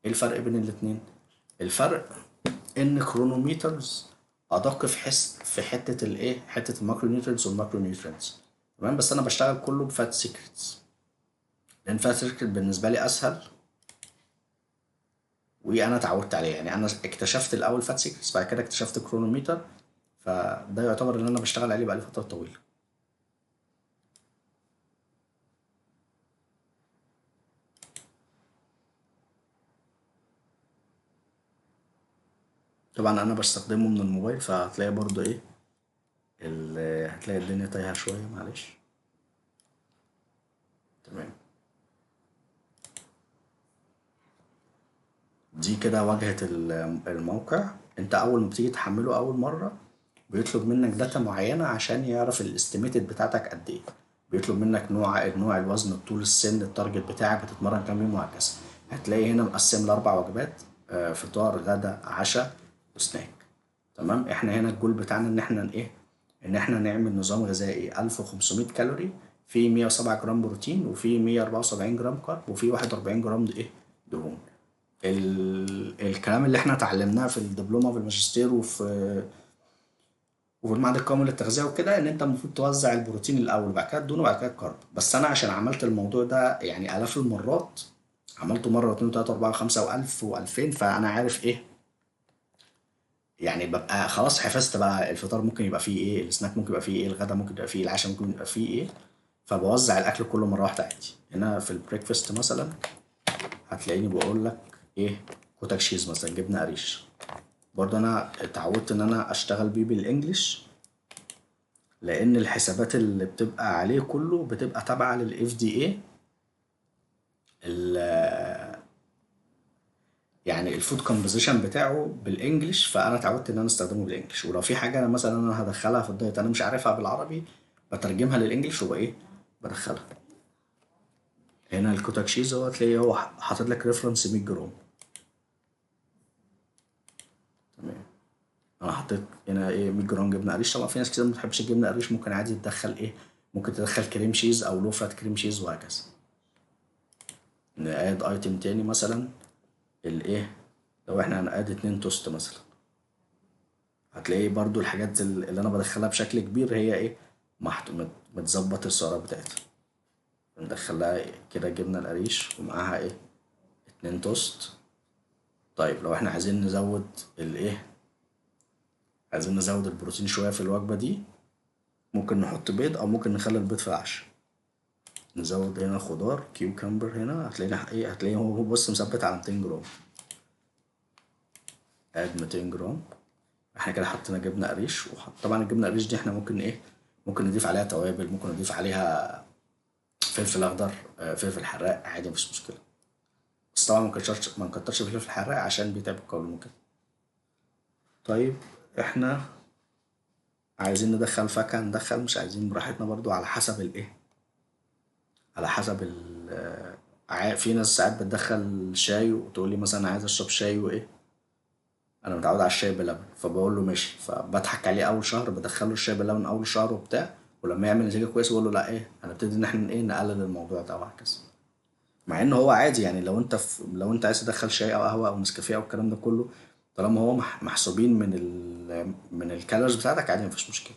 ايه الفرق بين الاتنين؟ الفرق ان Cronometers ادق في حس في حتة الايه حتة ال macronutrients وال micronutrients، تمام؟ بس انا بشتغل كله ب Fat Secrets، لان Fat Secret بالنسبة لي اسهل وانا اتعودت عليه. يعني انا اكتشفت الاول Fat Secrets، بعد كده اكتشفت Cronometer، فده يعتبر اللي انا بشتغل عليه بقالي فترة طويلة. طبعا انا بستخدمه من الموبايل، فهتلاقي برضو ايه هتلاقي الدنيا تايهه شوية، معلش. تمام، دي كده واجهه الموقع. انت اول ما بتيجي تحمله اول مرة بيطلب منك data معينة عشان يعرف ال estimated بتاعتك قد ايه. بيطلب منك نوع الوزن، الطول، السن، ال target بتاعك، بتتمرن كام يوم، وهكذا. هتلاقي هنا مقسم لاربع وجبات، فطار، غدا، عشاء، وسناك. تمام؟ احنا هنا الجول بتاعنا ان احنا ايه ان احنا نعمل نظام غذائي 1500 كالوري، في 107 جرام بروتين، وفي 174 جرام carb، وفي 41 جرام ايه دهون. الكلام اللي احنا اتعلمناه في الدبلومه وفي الماجستير وفي المعهد القومي للتغذيه وكده، ان انت المفروض توزع البروتين الاول، بعد كده الدهون، وبعد كده ال carb. بس انا عشان عملت الموضوع ده يعني الاف المرات، عملته مرة واثنين وثلاثة واربعة وخمسة والف والفين، فانا عارف ايه يعني، ببقى خلاص حفظت بقى الفطار ممكن يبقى فيه ايه، السناك ممكن يبقى فيه ايه، الغدا ممكن يبقى فيه ايه، العشاء ممكن يبقى فيه ايه، فبوزع الاكل كله مرة واحدة عادي. هنا في ال breakfast مثلا هتلاقيني بقول لك ايه cottage cheese مثلا، جبنه قريش. برضه انا اتعودت ان انا اشتغل بيه بال English، لان الحسابات اللي بتبقى عليه كله بتبقى تابعه لل FDA، يعني ال food composition بتاعه بال English، فانا اتعودت ان انا استخدمه بال English. ولو في حاجة انا مثلا انا هدخلها في ال diet انا مش عارفها بالعربي، بترجمها لل English وبايه بدخلها. هنا ال cottage cheese هو تلاقيه هو حاطط لك reference 100 جرام. تمام، انا حطيت هنا ايه 100 جرام جبنه قريش. طبعا في ناس كتير ما بتحبش الجبنة قريش، ممكن عادي تدخل ايه، ممكن تدخل cream cheese او low fat cream cheese وهكذا. ن add item تاني مثلا الايه، لو احنا هن add 2 توست مثلا، هتلاقي برضو الحاجات اللي انا بدخلها بشكل كبير هي ايه متظبط السعرات بتاعتها. ندخلها كده جبنه القريش ومعاها ايه 2 توست. طيب لو احنا عايزين نزود الايه، عايزين نزود البروتين شوية في الوجبة دي، ممكن نحط بيض او ممكن نخلي البيض في العشاء. نزود هنا خضار cucumber، هنا هتلاقينا ايه، هتلاقيه هو بص مثبت على 200 جرام، add 200 جرام. احنا كده حطينا جبنه قريش، وحط طبعا الجبنة قريش دي احنا ممكن ايه، ممكن نضيف عليها توابل، ممكن نضيف عليها فلفل اخضر، فلفل حراق، عادي مفيش مشكلة. بس طبعا ما نكترش فلفل حراق عشان بيتعب القولون وكده. طيب احنا عايزين ندخل فاكهة ندخل، مش عايزين براحتنا برضو، على حسب الايه، على حسب ال في ناس ساعات بتدخل شاي وتقول لي مثلا عايز اشرب شاي وايه، انا متعود على الشاي بلبن، فبقول له ماشي، فبضحك عليه اول شهر، بدخله الشاي بلبن اول شهر وبتاع، ولما يعمل نتيجة كويسة بقول له لا ايه، هنبتدي ان احنا ايه نقلل الموضوع ده وهكذا. مع ان هو عادي يعني، لو انت عايز تدخل شاي او قهوة او نسكافيه او الكلام ده كله، طالما هو محسوبين من ال calories بتاعتك عادي مفيش مشكلة.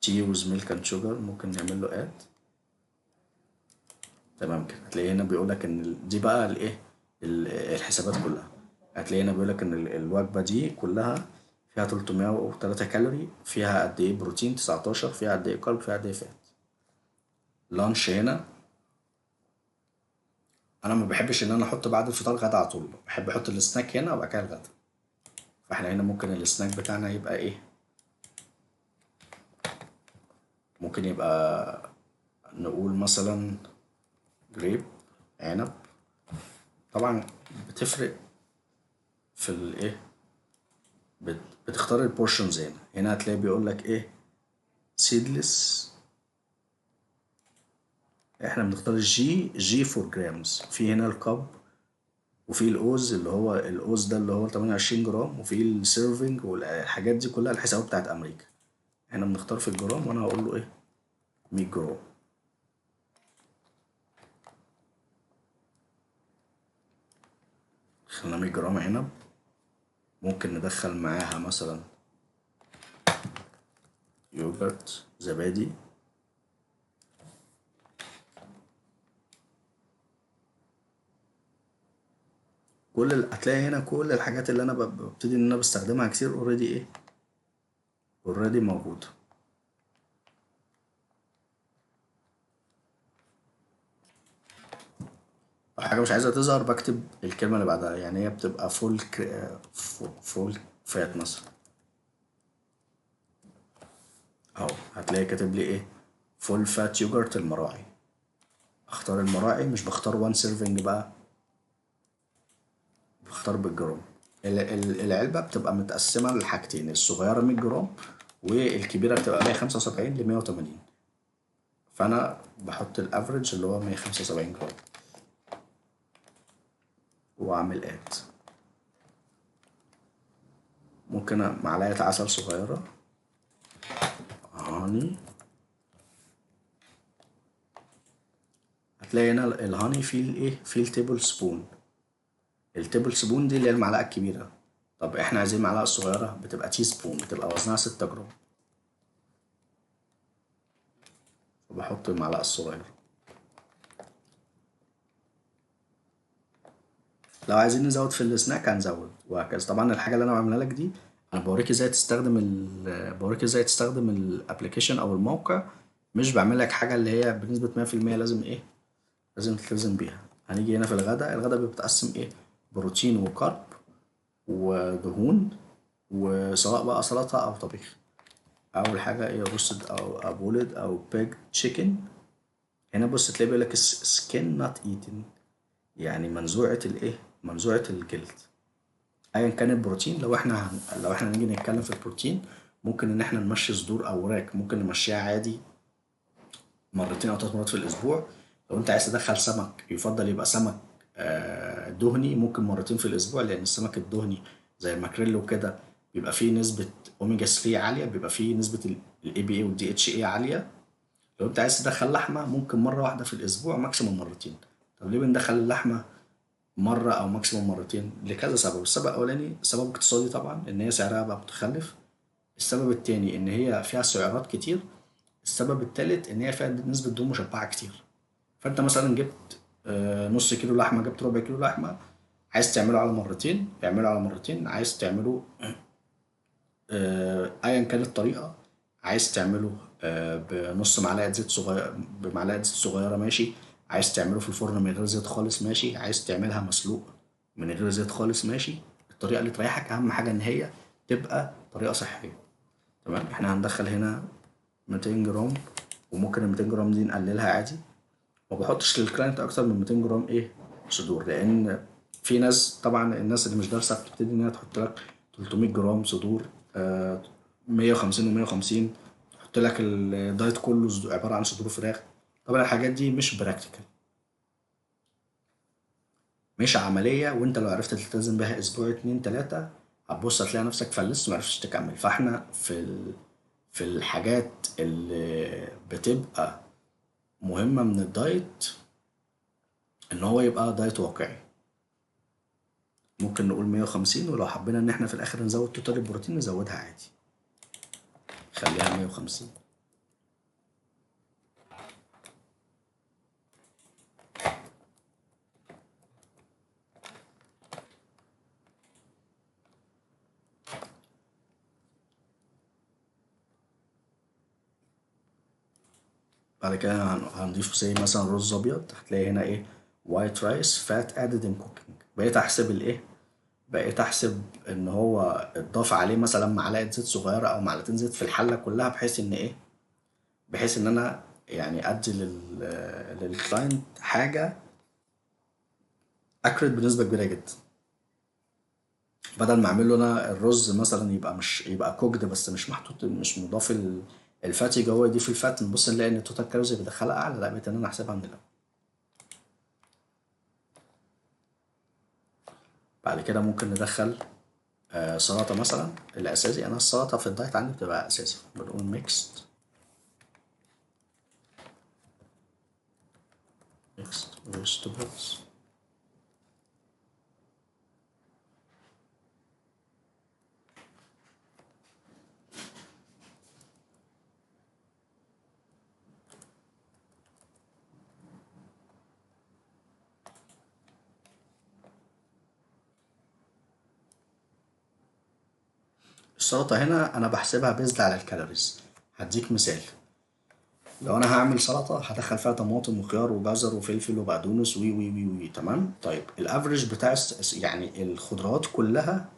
tea with milk and sugar ممكن نعمل له add. تمام كده. هتلاقي هنا بيقول لك ان دي بقى الايه الحسابات كلها. هتلاقي هنا بيقول لك ان الوجبة دي كلها فيها 303 كالوري، فيها قد ايه بروتين 19، فيها قد ايه carb، فيها قد ايه fat. lunch هنا انا ما بحبش ان انا احط بعد الفطار غدا على طول، بحب احط السناك هنا وبعد كده الغدا. فاحنا هنا ممكن السناك بتاعنا يبقى ايه، ممكن يبقى نقول مثلا grape، عنب. طبعا بتفرق في الايه، بتختار ال portions هنا. هنا هتلاقي بيقول لك ايه seedless، احنا بنختار G for grams. في هنا ال cup، وفي ال oz اللي هو ال oz ده اللي هو 28 جرام، وفي ال serving والحاجات دي كلها الحسابات بتاعت امريكا. احنا بنختار في الجرام، وانا هقول له ايه 100 جرام. دخلنا 100 جرام عنب، ممكن ندخل معاها مثلا يوجرت، زبادي، هتلاقي هنا كل الحاجات اللي انا ببتدي ان انا بستخدمها كتير already ايه already موجودة. لو حاجة مش عايزها تظهر بكتب الكلمة اللي بعدها، يعني هي بتبقى full fat مثلا اهو، هتلاقي كاتب لي ايه full fat yogurt المراعي. اختار المراعي، مش بختار 1 serving بقى، بختار بالجرام. العلبة بتبقى متقسمة لحاجتين، الصغيرة 100 جرام والكبيرة بتبقى 175 ل 180، فأنا بحط ال average اللي هو 175 جرام وأعمل add. ممكن معلقة عسل صغيرة، honey. هتلاقي هنا ال honey فيه الايه، فيه ال tablespoon. ال tablespoon دي اللي هي المعلقة الكبيرة. طب احنا عايزين معلقة صغيرة بتبقى teaspoon، بتبقى وزنها 6 جرام، فبحط المعلقة الصغيرة. لو عايزين نزود في السناك هنزود وهكذا. طبعا الحاجة اللي انا بعملها لك دي انا بوريك ازاي تستخدم بوريك ازاي تستخدم ال application او الموقع، مش بعمل لك حاجة اللي هي بنسبة 100% لازم ايه، لازم تلتزم بيها. هنيجي هنا في الغداء، الغداء بيبقى متقسم ايه، بروتين و carb ودهون، وسواء بقى سلطة او طبيخ. اول حاجة ايه، roasted او boiled او baked chicken. هنا بص تلاقي بيقول لك skin not eaten، يعني منزوعة الايه، منزوعة الجلد. ايا كان البروتين، لو احنا نيجي نتكلم في البروتين، ممكن ان احنا نمشي صدور او وراك، ممكن نمشيها عادي مرتين او 3 مرات في الاسبوع. لو انت عايز تدخل سمك يفضل يبقى سمك دهني، ممكن مرتين في الاسبوع، لان السمك الدهني زي الماكريل وكده بيبقى فيه نسبة اوميجا 3 عالية، بيبقى فيه نسبة ال EPA وال DHA عالية. لو انت عايز تدخل لحمة ممكن مرة واحدة في الاسبوع، maximum مرتين. طب ليه بندخل اللحمة مرة او maximum مرتين؟ لكذا سبب. السبب الاولاني سبب اقتصادي طبعا، ان هي سعرها بقى متخلف. السبب التاني ان هي فيها سعرات كتير. السبب التالت ان هي فيها نسبة دهون مشبعة كتير. فانت مثلا جبت نص كيلو لحمة، جبت ربع كيلو لحمة، عايز تعمله على مرتين اعمله على مرتين، عايز تعمله ايا كانت الطريقة، عايز تعمله بنص معلقة زيت صغيرة، بمعلقة زيت صغيرة ماشي، عايز تعمله في الفرن من غير زيت خالص ماشي، عايز تعملها مسلوق من غير زيت خالص ماشي. الطريقة اللي تريحك، أهم حاجة إن هي تبقى طريقة صحية. تمام، إحنا هندخل هنا 200 جرام، وممكن ال 200 جرام دي نقللها عادي. ما بحطش لل client أكتر من 200 جرام إيه صدور، لأن في ناس طبعا الناس اللي مش دارسة بتبتدي إن هي تحط لك 300 جرام صدور، 150 و150، تحط لك ال diet كله عبارة عن صدور فراخ. طبعا الحاجات دي مش practical، مش عملية، وانت لو عرفت تلتزم بيها اسبوع 2 3 هتبص هتلاقي نفسك فلست ومعرفتش تكمل. فاحنا في الحاجات اللي بتبقى مهمة من ال diet ان هو يبقى diet واقعي. ممكن نقول 150، ولو حبينا ان احنا في الاخر نزود total البروتين نزودها عادي، خليها 150. بعد كده هنضيف زي مثلا رز ابيض، هتلاقي هنا ايه white rice fat added in cooking. بقيت احسب الايه، بقيت احسب ان هو اتضاف عليه مثلا معلقه زيت صغيرة او معلقتين زيت في الحلة كلها، بحيث ان ايه، بحيث ان انا يعني ادي لل client حاجة accurate بنسبة كبيرة جدا. بدل ما اعمل له انا الرز مثلا يبقى مش يبقى cooked بس مش محطوط، مش مضاف ال fat، يجي هو يضيف ال fat، نبص نلاقي ان ال total calories اللي بيدخلها اعلى. لا، بقيت ان انا احسبها من الاول. بعد كده ممكن ندخل سلطة مثلا. الاساسي انا السلطة في ال diet عندي بتبقى اساسي، بنقول mixed vegetables. السلطة هنا أنا بحسبها based على ال calories. هديك مثال، لو أنا هعمل سلطة هدخل فيها طماطم وخيار وجزر وفلفل وبقدونس وي وي وي وي، تمام؟ طيب ال average بتاع يعني الخضروات كلها،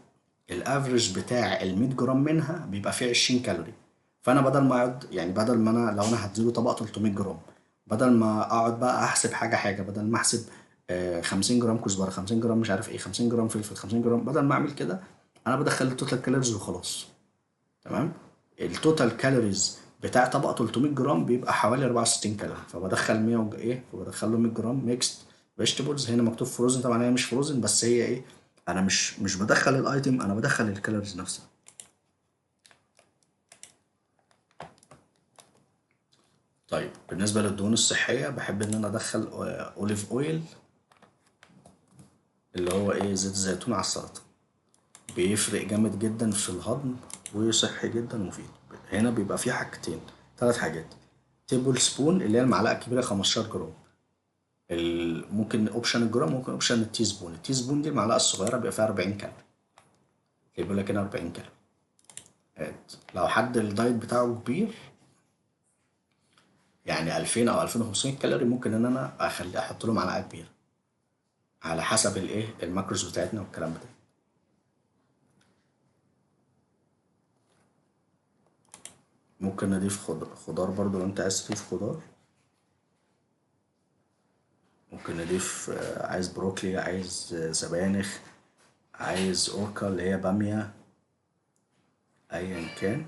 ال average بتاع ال 100 جرام منها بيبقى فيه 20 كالوري. فأنا بدل ما أقعد، يعني بدل ما أنا لو أنا هديله طبق 300 جرام، بدل ما أقعد بقى أحسب حاجة حاجة، بدل ما أحسب، 50 جرام كزبرة، 50 جرام مش عارف إيه، 50 جرام فلفل، 50 جرام، بدل ما أعمل كده أنا بدخل ال total calories وخلاص. تمام؟ ال total calories بتاع طبق 300 جرام بيبقى حوالي 64 كالوري، فبدخل مية ايه، فبدخل له 100 جرام mixed vegetables. هنا مكتوب frozen، طبعا هي مش frozen، بس هي ايه، انا مش بدخل ال item، انا بدخل ال calories نفسها. طيب بالنسبة للدهون الصحية بحب ان انا ادخل olive oil اللي هو ايه، زيت الزيتون على السلطة، بيفرق جامد جدا في الهضم وصحي جدا ومفيد. هنا بيبقى فيه حاجتين، 3 حاجات، tablespoon اللي هي المعلقة الكبيرة 15 جرام، ممكن option الجرام، ممكن option ال teaspoon. ال teaspoon دي المعلقة الصغيرة بيبقى فيها 40 كالوري، بيقول لك هنا 40 كالوري. لو حد ال diet بتاعه كبير يعني 2000 او 2500 كالوري، ممكن ان انا احط له معلقه كبيرة على حسب الايه، ال macros بتاعتنا والكلام ده. ممكن نضيف خضار برضو لو انت عايز تضيف خضار، ممكن نضيف، عايز بروكلي، عايز سبانخ، عايز اوركا اللي هي بامية، ايا كان.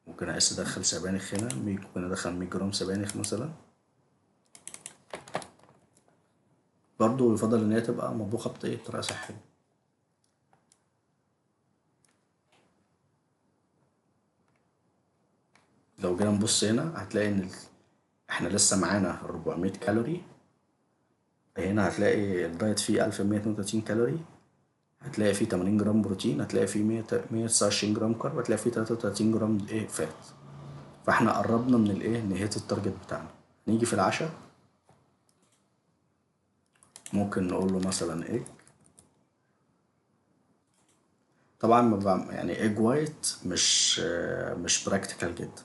ممكن عايز تدخل سبانخ هنا، ممكن ادخل 100 جرام سبانخ مثلا. برضو يفضل ان هي تبقى مطبوخة بطريقة صحية. لو جينا نبص هنا هتلاقي ان احنا لسه معانا 400 كالوري، هنا هتلاقي ال diet فيه 1132 كالوري، هتلاقي فيه 80 جرام بروتين، هتلاقي فيه 129 جرام carb، هتلاقي فيه 33 جرام fat. فاحنا قربنا من نهاية ال target بتاعنا. نيجي في العشاء ممكن نقول له مثلا ايه، طبعا ما بعمل يعني egg white مش practical جدا،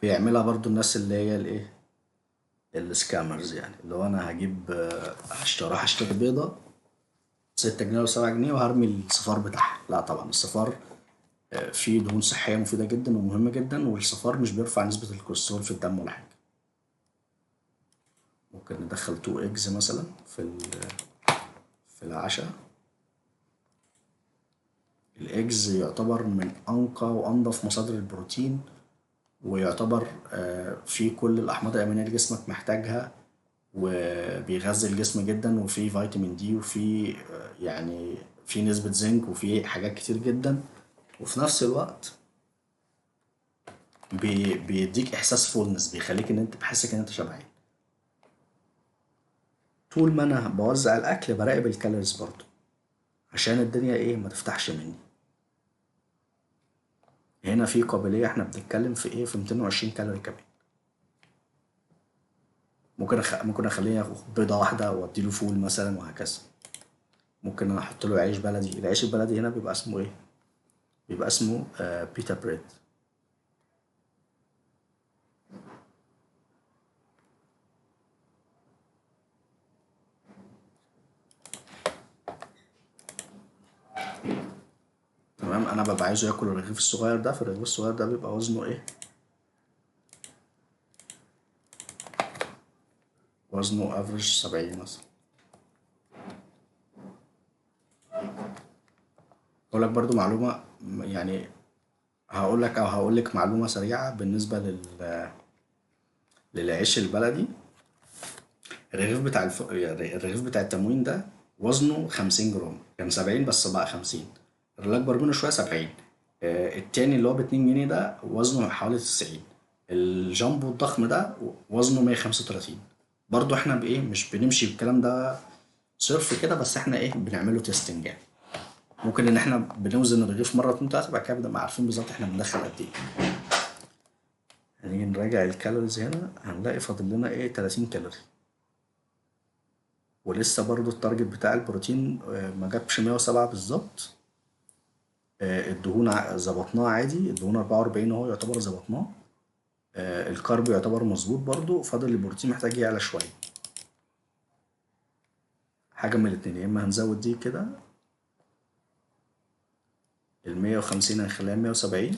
بيعملها برضو الناس اللي هي ال scammers، يعني اللي هو انا هروح اشتري بيضة 6 جنيه ولا 7 جنيه وهرمي الصفار بتاعها. لا طبعا الصفار، فيه دهون صحية مفيدة جدا ومهمة جدا، والصفار مش بيرفع نسبة الكوليسترول في الدم ولا حاجة. ممكن ندخل 2 eggs مثلا في العشاء. ال eggs يعتبر من أنقى وأنظف مصادر البروتين، ويعتبر فيه كل الأحماض الأمينية اللي جسمك محتاجها، وبيغذي الجسم جدا، وفيه فيتامين دي، وفيه، في نسبة زنك، وفيه حاجات كتير جدا، وفي نفس الوقت بيديك إحساس fullness، بيخليك إن أنت بحسك إن أنت شبعان. طول ما أنا بوزع الأكل براقب ال calories برضو عشان الدنيا ما تفتحش مني. هنا في قابلية، احنا بنتكلم في ايه، في 220 كالوري كمان. ممكن اخليه ياخد بيضة واحدة واديله فول مثلا وهكذا. ممكن انا احط له عيش بلدي. العيش البلدي هنا بيبقى اسمه ايه؟ بيبقى اسمه pita bread. تمام. انا ببقى عايزه ياكل الرغيف الصغير ده، فالرغيف الصغير ده بيبقى وزنه ايه؟ وزنه average 70 مثلا. اقول لك برضو معلومة، يعني هقول لك او هقول لك معلومة سريعة بالنسبة للعيش البلدي. الرغيف بتاع الرغيف بتاع التموين ده وزنه 50 جرام، كان 70 بس بقى 50، اللي اكبر منه شوية 70. التاني اللي هو ب 2 جنيه ده وزنه حوالي 90. الجامبو الضخم ده وزنه 135. برضو احنا بايه مش بنمشي بالكلام ده صرف كده، بس احنا ايه بنعمله testing يعني. ممكن ان احنا بنوزن الرغيف مرة اتنين تلاتة، بعد كده بنبقى عارفين بالظبط احنا بندخل قد ايه. هنيجي نراجع ال calories هنا، هنلاقي فاضل لنا ايه 30 كالوري، ولسه برضو ال target بتاع البروتين ما جابش 107 بالظبط. الدهون ظبطناه عادي، الدهون 44 اهو يعتبر ظبطناه. ال carb يعتبر مظبوط برضو، فاضل البروتين محتاج يعلى شوية. حاجة من الاتنين، يا اما هنزود دي كده المية وخمسين هنخليها مية وسبعين،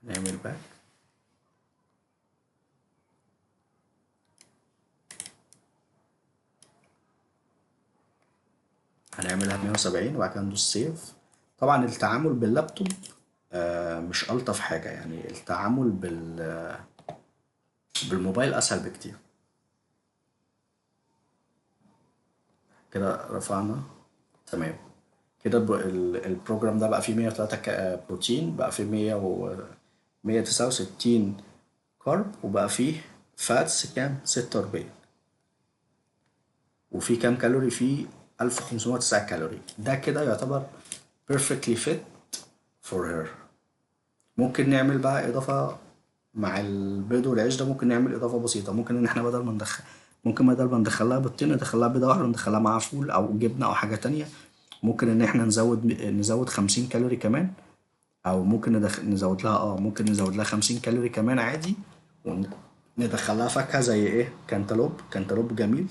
نعمل back هنعملها 170 وبعد كده ندوس save. طبعا التعامل باللابتوب مش ألطف حاجة، يعني التعامل بالموبايل أسهل بكتير. كده رفعنا تمام كده. ال program ده بقى فيه 103 بروتين، بقى فيه 169 carb، وبقى فيه fats كام؟ 46. وفي كام كالوري؟ فيه 1509 كالوري. ده كده يعتبر perfectly fit for her. ممكن نعمل بقى إضافة مع البيض والعيش ده، ممكن نعمل إضافة بسيطة. ممكن إن إحنا بدل ما ندخل، ممكن بدل ما ندخلها بيضتين ندخلها بيضة واحدة، ندخلها معاها فول أو جبنة أو حاجة تانية. ممكن إن إحنا نزود 50 كالوري كمان، أو ممكن نزود لها، ممكن نزود لها 50 كالوري كمان عادي، وندخلها فاكهة زي إيه؟ كانتالوب. كانتالوب جميل،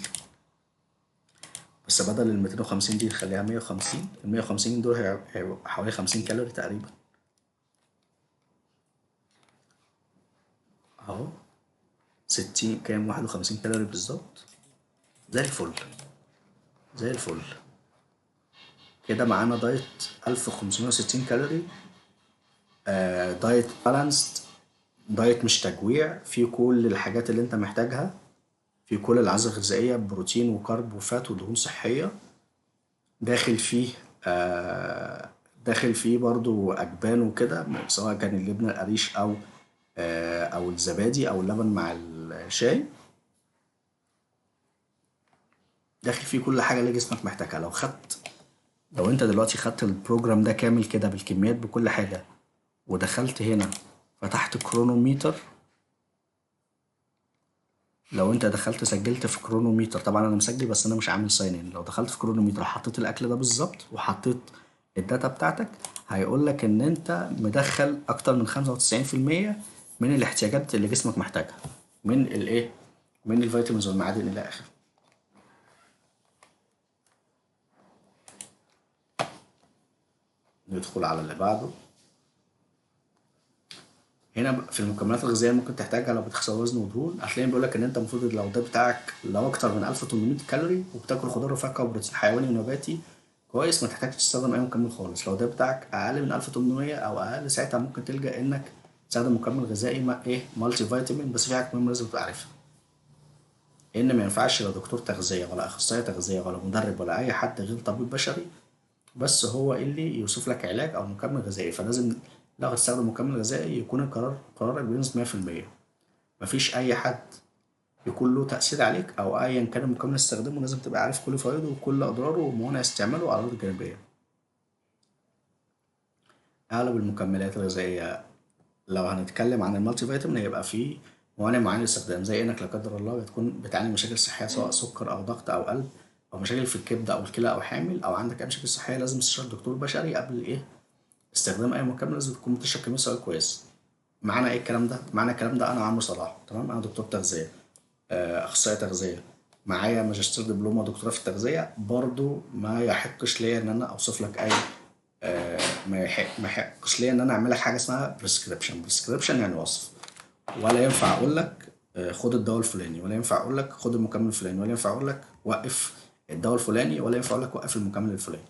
بس بدل ال 250 دي نخليها 150. ال 150 دول هيبقوا حوالي 50 كالوري تقريبا اهو، 60 كام، 51 كالوري بالظبط. زي الفل، زي الفل كده. معانا diet 1560 كالوري، diet balanced، diet مش تجويع، فيه كل الحاجات اللي انت محتاجها، في كل العناصر الغذائية، بروتين و carb و fat ودهون صحية. داخل فيه برضو أجبان وكده، سواء كان الجبنة القريش أو الزبادي أو اللبن مع الشاي. داخل فيه كل حاجة اللي جسمك محتاجها. لو انت دلوقتي خدت ال program ده كامل كده بالكميات بكل حاجة، ودخلت هنا فتحت Cronometer، لو انت دخلت سجلت في Cronometer، طبعا انا مسجل بس انا مش عامل sign in، لو دخلت في Cronometer وحطيت الاكل ده بالظبط وحطيت ال data بتاعتك، هيقول لك ان انت مدخل اكتر من خمسة وتسعين في المية من الاحتياجات اللي جسمك محتاجها، من الايه، من ال vitamins والمعادن الى اخره. ندخل على اللي بعده. هنا في المكملات الغذائية ممكن تحتاجها لو بتخسر وزن ودهون. هتلاقي بيقول لك ان انت المفروض لو ده بتاعك لو اكتر من 1800 كالوري وبتاكل خضار وفاكهة وبروتين حيواني ونباتي كويس، ما تحتاجش تستخدم اي مكمل خالص. لو ده بتاعك اقل من 1800 او اقل، ساعتها ممكن تلجأ انك تستخدم مكمل غذائي مع ايه، multivitamin. بس في حاجة مهمة لازم تبقى عارفها، ان ما ينفعش لا دكتور تغذية ولا اخصائي تغذية ولا مدرب ولا اي حد غير طبيب بشري بس هو اللي يوصف لك علاج او مكمل غذائي. فلازم لو هتستخدم مكمل غذائي يكون القرار قرارك بنسبة مية في المية، مفيش أي حد يكون له تأثير عليك أو أيا كان المكمل اللي تستخدمه، لازم تبقى عارف كل فوائده وكل أضراره وموانع استعماله وأعراضه الجانبية. أغلب المكملات الغذائية لو هنتكلم عن ال multivitamin هيبقى فيه موانع معينة للاستخدام، زي إنك لا قدر الله بتكون بتعاني من مشاكل صحية سواء سكر أو ضغط أو قلب أو مشاكل في الكبد أو الكلى أو حامل أو عندك أي مشاكل صحية، لازم تستشير دكتور بشري قبل إيه استخدام أي مكمل. لازم تكون بتشرب كمية سوائل كويس. معنى إيه الكلام ده؟ معنى الكلام ده أنا عمرو صلاح، تمام؟ أنا دكتور تغذية، أخصائي تغذية، معايا ماجستير دبلومة دكتوراه في التغذية، برضو ما يحقش ليا إن أنا أوصف لك أي ما يحقش ليا ان انا اعمل لك حاجة اسمها prescription. prescription يعني وصف، ولا ينفع اقول لك خد الدواء الفلاني، ولا ينفع اقول لك خد المكمل الفلاني، ولا ينفع اقول لك وقف الدواء الفلاني، ولا ينفع اقول لك وقف المكمل الفلاني.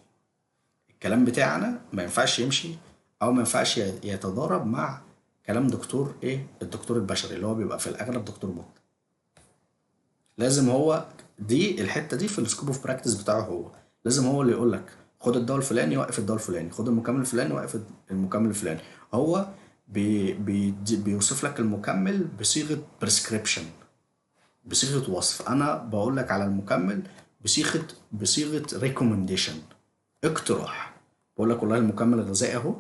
الكلام بتاعنا ما ينفعش يمشي او ما ينفعش يتضارب مع كلام دكتور ايه، الدكتور البشري اللي هو بيبقى في الاغلب دكتور بطن. لازم هو دي الحتة دي في ال scope of practice بتاعه هو، لازم هو اللي يقول لك خد الدواء الفلاني وقف الدواء الفلاني، خد المكمل الفلاني وقف المكمل الفلاني. هو بي بي بيوصف لك المكمل بصيغة prescription، بصيغة وصف. انا بقول لك على المكمل بصيغة recommendation، اقتراح. بقول لك والله المكمل الغذائي اهو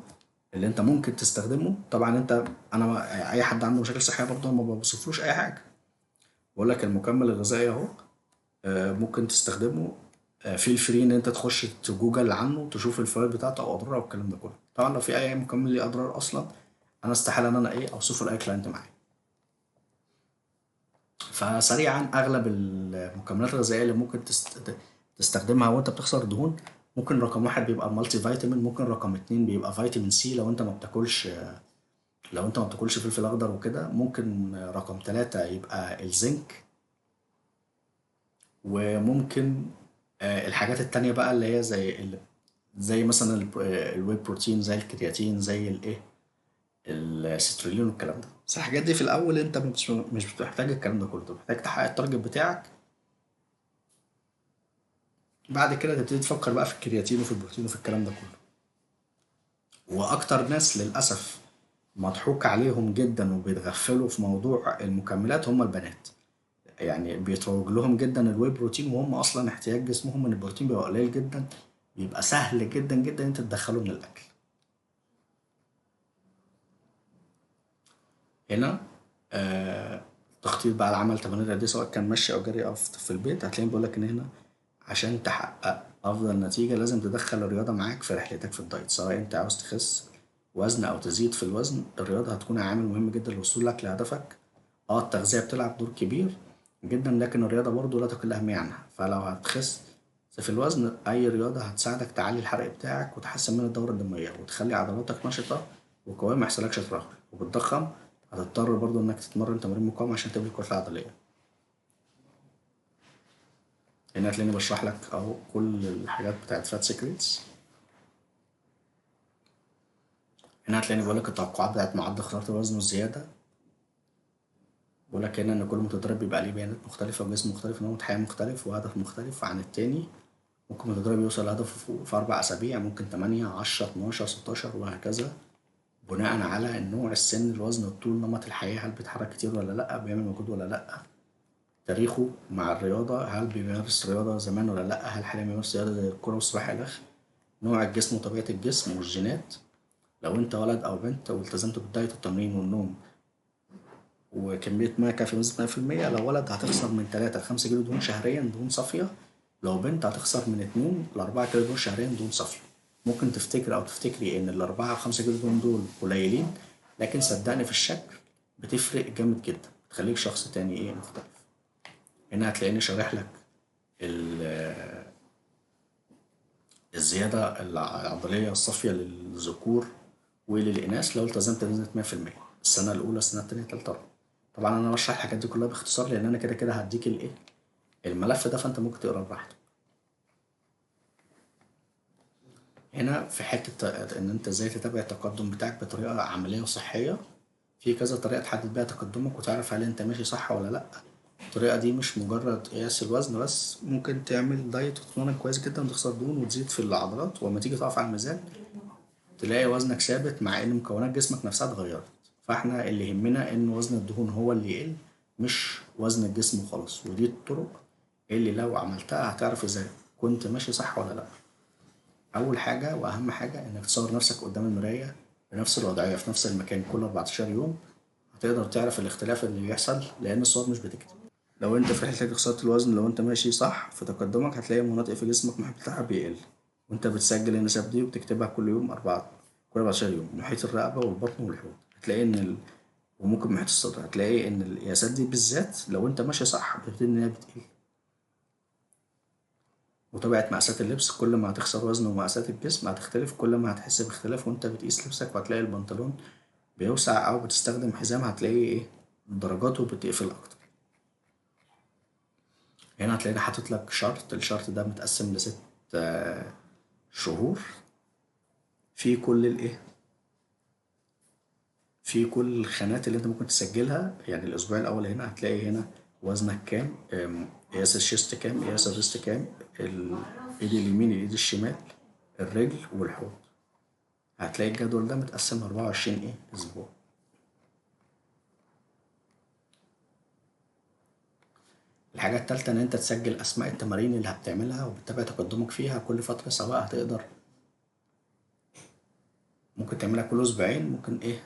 اللي انت ممكن تستخدمه. طبعا انت انا اي حد عنده مشاكل صحية برضه ما بوصفلوش اي حاجة، بقول لك المكمل الغذائي اهو ممكن تستخدمه، feel free ان انت تخش تجوجل عنه تشوف الفوائد بتاعته او اضراره والكلام ده كله. طبعا لو في اي مكمل ليه اضرار اصلا انا استحالة ان انا ايه اوصفه لاي client معايا. فسريعا اغلب المكملات الغذائية اللي ممكن تستخدمها وانت بتخسر دهون، ممكن رقم 1 بيبقى multivitamin، ممكن رقم 2 بيبقى فيتامين سي لو انت ما بتاكلش، لو انت ما بتاكلش فلفل اخضر وكده، ممكن رقم 3 يبقى الزنك، وممكن الحاجات التانية بقى اللي هي زي مثلا ال whey protein، زي الكرياتين، زي الايه الستريلين والكلام ده. بس الحاجات دي في الاول انت مش بتحتاج الكلام ده كله، انت محتاج تحقق ال target بتاعك، بعد كده تبتدي تفكر بقى في الكرياتين وفي البروتين وفي الكلام ده كله. واكتر ناس للاسف مضحوك عليهم جدا وبيتغفلوا في موضوع المكملات هم البنات، يعني بيتروج لهم جدا ال whey protein، وهم اصلا احتياج جسمهم من البروتين بيبقى قليل جدا، بيبقى سهل جدا جدا انت تدخله من الاكل. هنا تخطيط بقى العمل تمارين رياضية سواء كان مشي او جري او في البيت، هتلاقيني بقول لك ان هنا عشان تحقق افضل نتيجة لازم تدخل الرياضة معاك في رحلتك في الدايت، سواء انت عاوز تخس وزن او تزيد في الوزن، الرياضة هتكون عامل مهم جدا لوصولك لهدفك. التغذية بتلعب دور كبير جدا، لكن الرياضة برضو لا تقل اهمية عنها. فلو هتخس في الوزن اي رياضة هتساعدك تعلي الحرق بتاعك وتحسن من الدورة الدموية وتخلي عضلاتك نشطة وقويه، ما يحصلكش ترهل. وبتضخم هتضطر برضو انك تتمرن تمارين مقاومة عشان تبني كتلة عضلية. هنا هتلاقيني بشرح لك اهو كل الحاجات بتاعت Fat Secrets. هنا هتلاقيني بقول لك التوقعات بتاعت معدل خسارة الوزن والزيادة. بقول لك هنا ان كل متدرب بيبقى ليه بيانات مختلفة وجسم مختلف ونمط حياة مختلف وهدف مختلف عن التاني. ممكن متدرب يوصل لهدفه في 4 أسابيع، ممكن 8، 10، 12، 16 وهكذا، بناء على النوع، السن، الوزن، الطول، نمط الحياة، هل بيتحرك كتير ولا لأ، بيعمل مجهود ولا لأ، تاريخه مع الرياضة، هل بيمارس رياضة زمان ولا لأ، هل حاليا بيمارس رياضة زي الكورة والسباحة إلخ، نوع الجسم وطبيعة الجسم والجينات، لو أنت ولد أو بنت والتزمت بالدايت والتمرين والنوم وكمية مية كافية بنسبة 100%، لو ولد هتخسر من 3 ل 5 كيلو دهون شهريا دهون صافية، لو بنت هتخسر من 2 ل 4 كيلو دهون شهريا دهون صافية. ممكن تفتكر أو تفتكري إن ال 4 أو 5 كيلو دهون دول قليلين، لكن صدقني في الشكل بتفرق جامد جدا، بتخليك شخص تاني إيه مختلف. هنا هتلاقيني شارح لك الزيادة العضلية الصافية للذكور وللإناث لو التزمت بنسبة 100% السنة الأولى، السنة التانية، التالتة، الرابعة. طبعا أنا بشرح الحاجات دي كلها باختصار لأن أنا كده كده هديك الإيه الملف ده، فأنت ممكن تقراه براحتك. هنا في حتة إن أنت إزاي تتابع التقدم بتاعك بطريقة عملية وصحية، في كذا طريقة تحدد بيها تقدمك وتعرف هل أنت ماشي صح ولا لأ. الطريقة دي مش مجرد قياس الوزن بس، ممكن تعمل دايت وتتمرن كويس جدا وتخسر دهون وتزيد في العضلات، وأما تيجي تقف على الميزان تلاقي وزنك ثابت مع إن مكونات جسمك نفسها اتغيرت. فإحنا اللي يهمنا إن وزن الدهون هو اللي يقل مش وزن الجسم خالص، ودي الطرق اللي لو عملتها هتعرف إذا كنت ماشي صح ولا لأ. أول حاجة وأهم حاجة إنك تصور نفسك قدام المراية بنفس الوضعية في نفس المكان كل 14 يوم، هتقدر تعرف الاختلاف اللي بيحصل لأن الصور مش بتكتب. لو أنت في رحلتك لخسارة الوزن لو أنت ماشي صح في تقدمك هتلاقي مناطق في جسمك محيط بتاعها بيقل، وأنت بتسجل النسب دي وبتكتبها كل يوم كل 14 يوم، محيط الرقبة والبطن والحوض هتلاقي إن وممكن محيط الصدر، هتلاقي إن القياسات دي بالذات لو أنت ماشي صح بتبتدي إن هي بتقل. متابعة مقاسات اللبس، كل ما هتخسر وزن ومقاسات الجسم هتختلف، كل ما هتحس باختلاف وانت بتقيس لبسك، وهتلاقي البنطلون بيوسع او بتستخدم حزام هتلاقيه ايه درجاته بتقفل اكتر. هنا هتلاقيني حاطط لك chart، ال chart ده متقسم لست شهور في كل الايه، في كل الخانات اللي انت ممكن تسجلها. يعني الاسبوع الاول هنا هتلاقي هنا وزنك كام، قياس ال chest كام، قياس ال wrist كام، الايد اليمين، الايد الشمال، الرجل والحوض. هتلاقي الجدول ده متقسم 24 ايه اسبوع. الحاجة التالتة ان انت تسجل اسماء التمارين اللي هبتعملها وبتتابع تقدمك فيها كل فترة، سواء هتقدر ممكن تعملها كل اسبوعين، ممكن ايه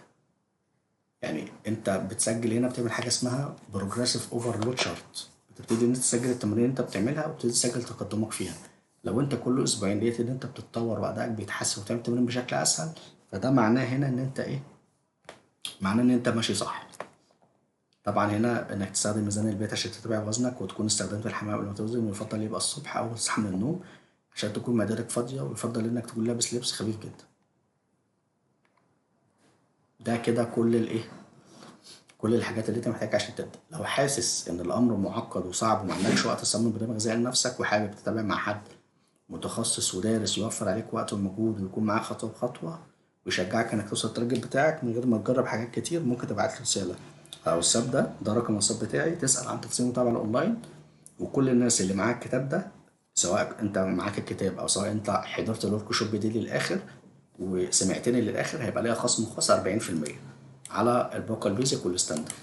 يعني انت بتسجل هنا بتعمل حاجة اسمها progressive overload chart، بتبتدي ان انت تسجل التمارين اللي انت بتعملها وبتبتدي تسجل تقدمك فيها. لو انت كل اسبوعين لقيت ان انت بتتطور وادائك بيتحسن وبتعمل التمارين بشكل اسهل، فده معناه هنا ان انت ايه، معناه ان انت ماشي صح. طبعا هنا انك تستخدم ميزان البيت عشان تتابع وزنك، وتكون استخدمت الحمام قبل ما توزن، ويفضل يبقى الصبح او تصحى من النوم عشان تكون معدتك فاضية، ويفضل انك تكون لابس لبس خفيف جدا. ده كده كل الايه، كل الحاجات اللي انت محتاجها عشان تبدا. لو حاسس ان الامر معقد وصعب وما عندكش وقت تصمم برنامج غذائي لنفسك، وحابب تتابع مع حد متخصص ودارس يوفر عليك وقت ومجهود ويكون معاك خطوة بخطوة ويشجعك انك توصل لل target بتاعك من غير ما تجرب حاجات كتير، ممكن تبعت لي رسالة على الواتساب، ده رقم الواتساب بتاعي، تسال عن تفاصيل المتابعة الاونلاين. وكل الناس اللي معاك الكتاب ده، سواء انت معاك الكتاب او سواء انت حضرت ال workshop دي للاخر وسمعتني للاخر، هيبقى ليها خصم خاص 40% على الباقه ال basic وال standard.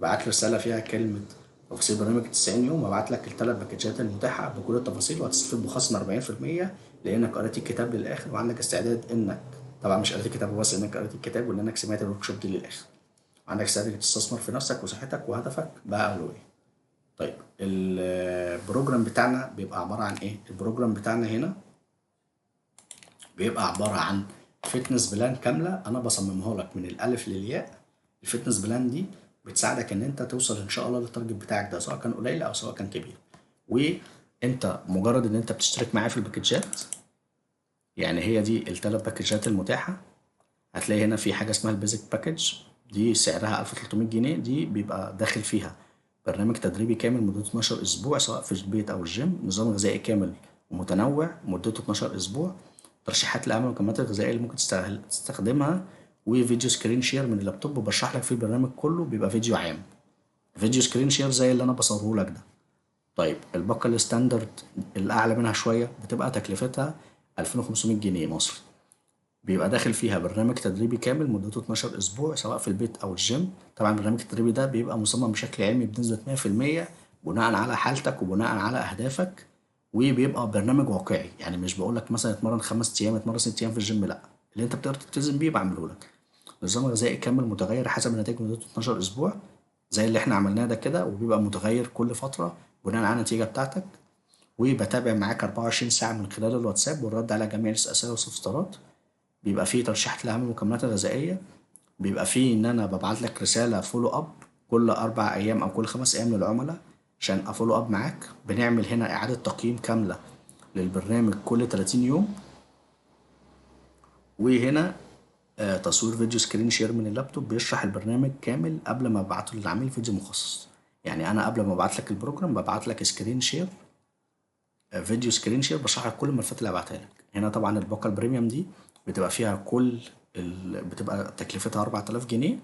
بعت لي رسالة فيها كلمة تفاصيل برنامج 90 يوم، وابعت لك الثلاث باكجات المتاحة بكل التفاصيل، وهتستفيد بخصم 40% لانك قريت الكتاب للاخر وعندك استعداد انك، طبعا مش قريت الكتاب بس، انك قريت الكتاب وانك سمعت ال workshop دي للاخر، عندك استعداد انك تستثمر في نفسك وصحتك وهدفك بقى اولوية. طيب ال program بتاعنا بيبقى عبارة عن ايه؟ ال program بتاعنا هنا بيبقى عبارة عن fitness plan كاملة انا بصممها لك من الالف للياء. ال fitness plan دي بتساعدك ان انت توصل ان شاء الله لل target بتاعك ده، سواء كان قليل او سواء كان كبير. وانت مجرد ان انت بتشترك معايا في الباكجات، يعني هي دي الثلاث باكجات المتاحة. هتلاقي هنا في حاجة اسمها ال basic package، دي سعرها 1300 جنيه، دي بيبقى داخل فيها برنامج تدريبي كامل مدته 12 اسبوع سواء في البيت او الجيم، نظام غذائي كامل ومتنوع مدته 12 اسبوع، ترشيحات لاهم المكملات الغذائية اللي ممكن تستخدمها، وفيديو screen share من اللابتوب بشرح لك فيه البرنامج كله، بيبقى فيديو عام، فيديو screen share زي اللي انا بصورة لك ده. طيب الباقه ال standard الاعلى منها شوية بتبقى تكلفتها 2500 جنيه مصري، بيبقى داخل فيها برنامج تدريبي كامل مدته 12 اسبوع سواء في البيت او الجيم. طبعا البرنامج التدريبي ده بيبقى مصمم بشكل علمي بنسبة 100% بناء على حالتك وبناء على اهدافك، وبيبقى برنامج واقعي، يعني مش بقول لك مثلا اتمرن 5 ايام اتمرن 6 ايام في الجيم، لا، اللي انت بتقدر تلتزم بيه بعمله لك. نظام غذائي كامل متغير حسب النتائج مدته 12 اسبوع زي اللي احنا عملناه ده كده، وبيبقى متغير كل فترة بناء على النتيجة بتاعتك. وبتابع معاك 24 ساعة من خلال الواتساب والرد على جميع الاسئلة والاستفسارات. بيبقى فيه ترشيحات لاهم المكملات الغذائية، بيبقى فيه ان انا ببعت لك رسالة follow up كل 4 ايام او كل 5 ايام للعملاء عشان ا follow up معاك. بنعمل هنا اعاده تقييم كاملة للبرنامج كل 30 يوم. وهنا تصوير فيديو screen share من اللابتوب بيشرح البرنامج كامل قبل ما ابعته للعميل، فيديو مخصص. يعني انا قبل ما ابعت لك ال program ببعت لك screen share، فيديو screen share بشرح لك كل الملفات اللي هبعتها لك. هنا طبعا الباقه ال premium دي بتبقى فيها كل بتبقى تكلفتها 4000 جنيه،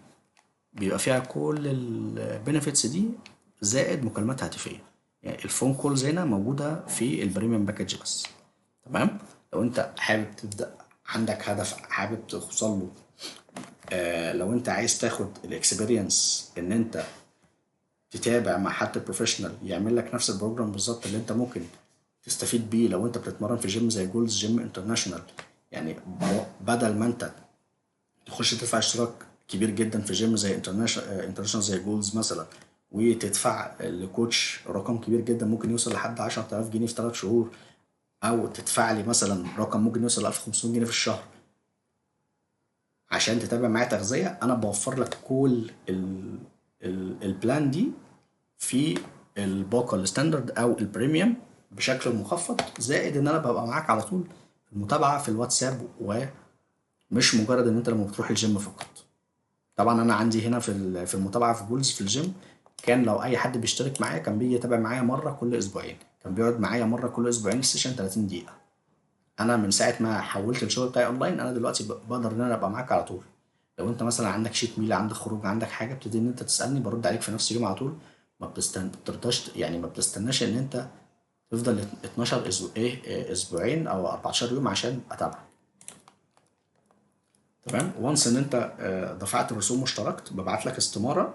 بيبقى فيها كل ال benefits دي زائد مكالمات هاتفيه. يعني ال phone calls هنا موجودة في ال premium package بس. تمام؟ لو انت حابب تبدا، عندك هدف حابب توصل له، لو انت عايز تاخد ال experience ان انت تتابع مع حد professional يعمل لك نفس ال program بالظبط اللي انت ممكن تستفيد بيه لو انت بتتمرن في جيم زي Gold's Gym International. يعني بدل ما انت تخش تدفع اشتراك كبير جدا في جيم زي international زي Gold's مثلا، وتدفع ل coach رقم كبير جدا ممكن يوصل لحد 10000 جنيه في 3 شهور، او تدفع لي مثلا رقم ممكن يوصل ل 1500 جنيه في الشهر عشان تتابع معايا تغذية، انا بوفر لك كل ال plan دي في الباقه ال standard او ال premium بشكل مخفض، زائد ان انا ببقى معاك على طول في المتابعة في الواتساب، ومش مجرد ان انت لما بتروح الجيم فقط. طبعا انا عندي هنا في المتابعة في جولز في الجيم، كان لو اي حد بيشترك معايا كان بيجي يتابع معايا مرة كل اسبوعين، كان بيقعد معايا مرة كل اسبوعين ال session 30 دقيقة. انا من ساعة ما حولت الشغل بتاعي اونلاين انا دلوقتي بقدر ان انا ابقى معاك على طول. لو انت مثلا عندك cheat meal، عندك خروج، عندك حاجة، بتبتدي ان انت تسالني، برد عليك في نفس اليوم على طول. ما بترضاش، يعني ما بتستناش ان انت تفضل 12 اسبوعين او 14 يوم عشان اتابعك. تمام. وانس ان انت دفعت الرسوم واشتركت، ببعت لك استماره.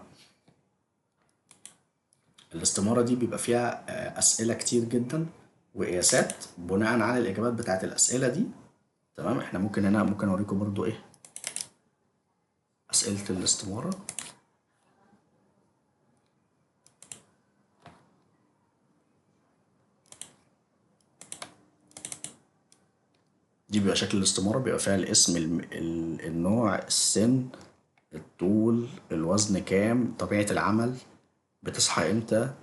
الاستمارة دي بيبقى فيها اسئلة كتير جدا وقياسات بناء على الاجابات بتاعت الاسئلة دي. تمام. احنا ممكن هنا ممكن اوريكم برضو ايه اسئلة الاستمارة. دي بيبقى شكل الاستمارة، بيبقى فيها الاسم، النوع، السن، الطول، الوزن كام، طبيعة العمل، بتصحى امتى،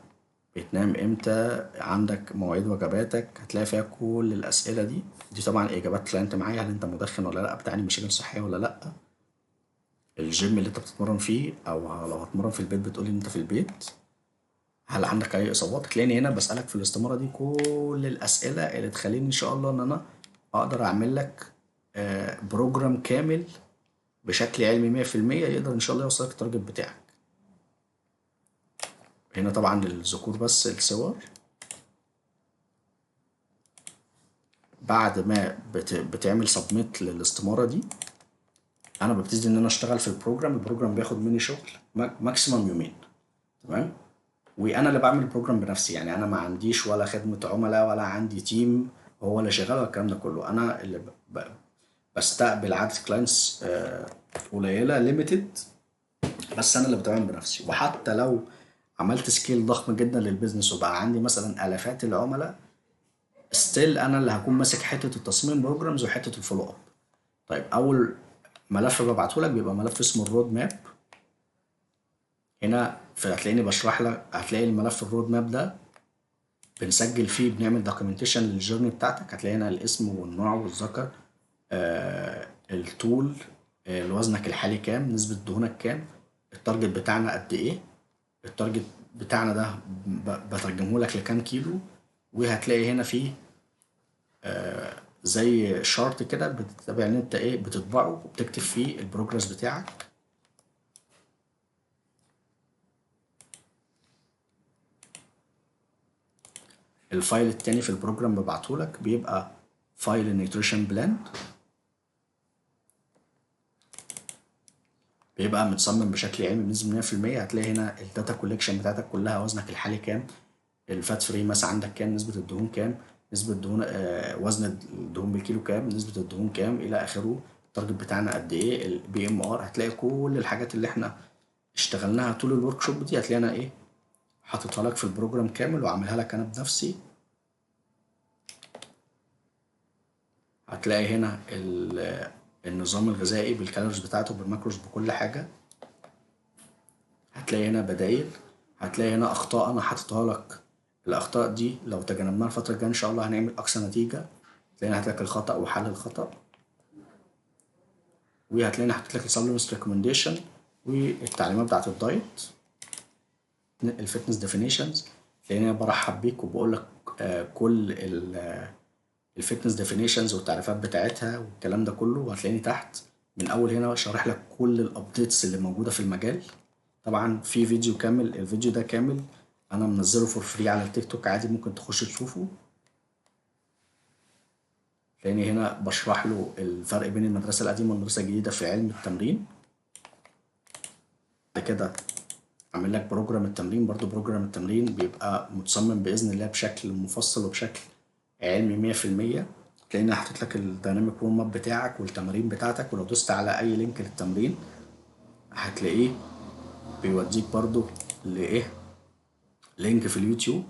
بتنام امتى، عندك مواعيد وجباتك. هتلاقي فيها كل الاسئلة دي. دي طبعا اجابات client معايا، هل انت مدخن ولا لا، بتعاني مشاكل صحية ولا لا، الجيم اللي انت بتتمرن فيه، او لو هتمرن في البيت بتقولي ان انت في البيت، هل عندك اي اصابات. تلاقيني هنا بسالك في الاستمارة دي كل الاسئلة اللي تخليني ان شاء الله ان انا اقدر اعمل لك program كامل بشكل علمي 100% يقدر ان شاء الله يوصلك ال target بتاعك. هنا طبعا للذكور بس الصور. بعد ما بتعمل submit للاستمارة دي، انا ببتدي ان انا اشتغل في ال program. ال program بياخد مني شغل maximum يومين. تمام. وانا اللي بعمل ال program بنفسي، يعني انا ما عنديش ولا خدمة عملاء ولا عندي team هو اللي شغال ولا الكلام ده كله. انا اللي بستقبل عدد clients قليلة limited، بس انا اللي بتعامل بنفسي. وحتى لو عملت scale ضخم جدا لل business وبقى عندي مثلا الافات العملاء، still انا اللي هكون ماسك حتة التصميم programs وحتة ال follow up. طيب اول ملف ببعته لك بيبقى ملف اسمه ال road map. هنا هتلاقيني بشرح لك، هتلاقي الملف ال road map ده بنسجل فيه، بنعمل documentation لل journey بتاعتك. هتلاقي هنا الاسم والنوع والذكر، الطول، وزنك الحالي كام، نسبة دهونك كام، ال target بتاعنا قد ايه، ال target بتاعنا ده بترجمه لك لكام كيلو. وهتلاقي هنا فيه زي chart كده بتتابع ان انت ايه بتطبعه وبتكتب فيه ال progress بتاعك. ال file التاني في ال program ببعتهولك بيبقى file ال nutrition plan، بيبقى متصمم بشكل علمي بنسبة 100%. هتلاقي هنا ال data collection بتاعتك كلها، وزنك الحالي كام، ال fat free mass عندك كام، نسبة الدهون كام، نسبة الدهون، وزن الدهون بالكيلو كام، نسبة الدهون كام، إلى آخره، ال target بتاعنا قد إيه، ال BMR. هتلاقي كل الحاجات اللي إحنا اشتغلناها طول ال workshop دي هتلاقي أنا إيه حاططها لك في ال program كامل وعاملها لك أنا بنفسي. هتلاقي هنا النظام الغذائي بال calories بتاعته بال macros بكل حاجة. هتلاقي هنا بدايل، هتلاقي هنا أخطاء أنا حاططها لك. الأخطاء دي لو تجنبناها الفترة الجاية إن شاء الله هنعمل أقصى نتيجة. هتلاقينا حاطط لك الخطأ وحل الخطأ، وهتلاقينا حاطط لك ال supplements recommendation والتعليمات بتاعت ال diet، ال fitness definitions. تلاقيني برحب بيك وبقول لك كل ال fitness definitions والتعريفات بتاعتها والكلام ده كله. وهتلاقيني تحت من اول هنا شارح لك كل ال updates اللي موجودة في المجال. طبعا في فيديو كامل، الفيديو ده كامل انا منزله for free على التيك توك عادي، ممكن تخش تشوفه. تلاقيني هنا بشرح له الفرق بين المدرسة القديمة والمدرسة الجديدة في علم التمرين. بعد كده عامل لك program التمرين، برضو program التمرين بيبقى متصمم باذن الله بشكل مفصل وبشكل علمي 100%. تلاقيني حاطط لك ال dynamic warm up بتاعك والتمارين بتاعتك، ولو دوست على اي link للتمرين هتلاقيه بيوديك برضو لايه link في اليوتيوب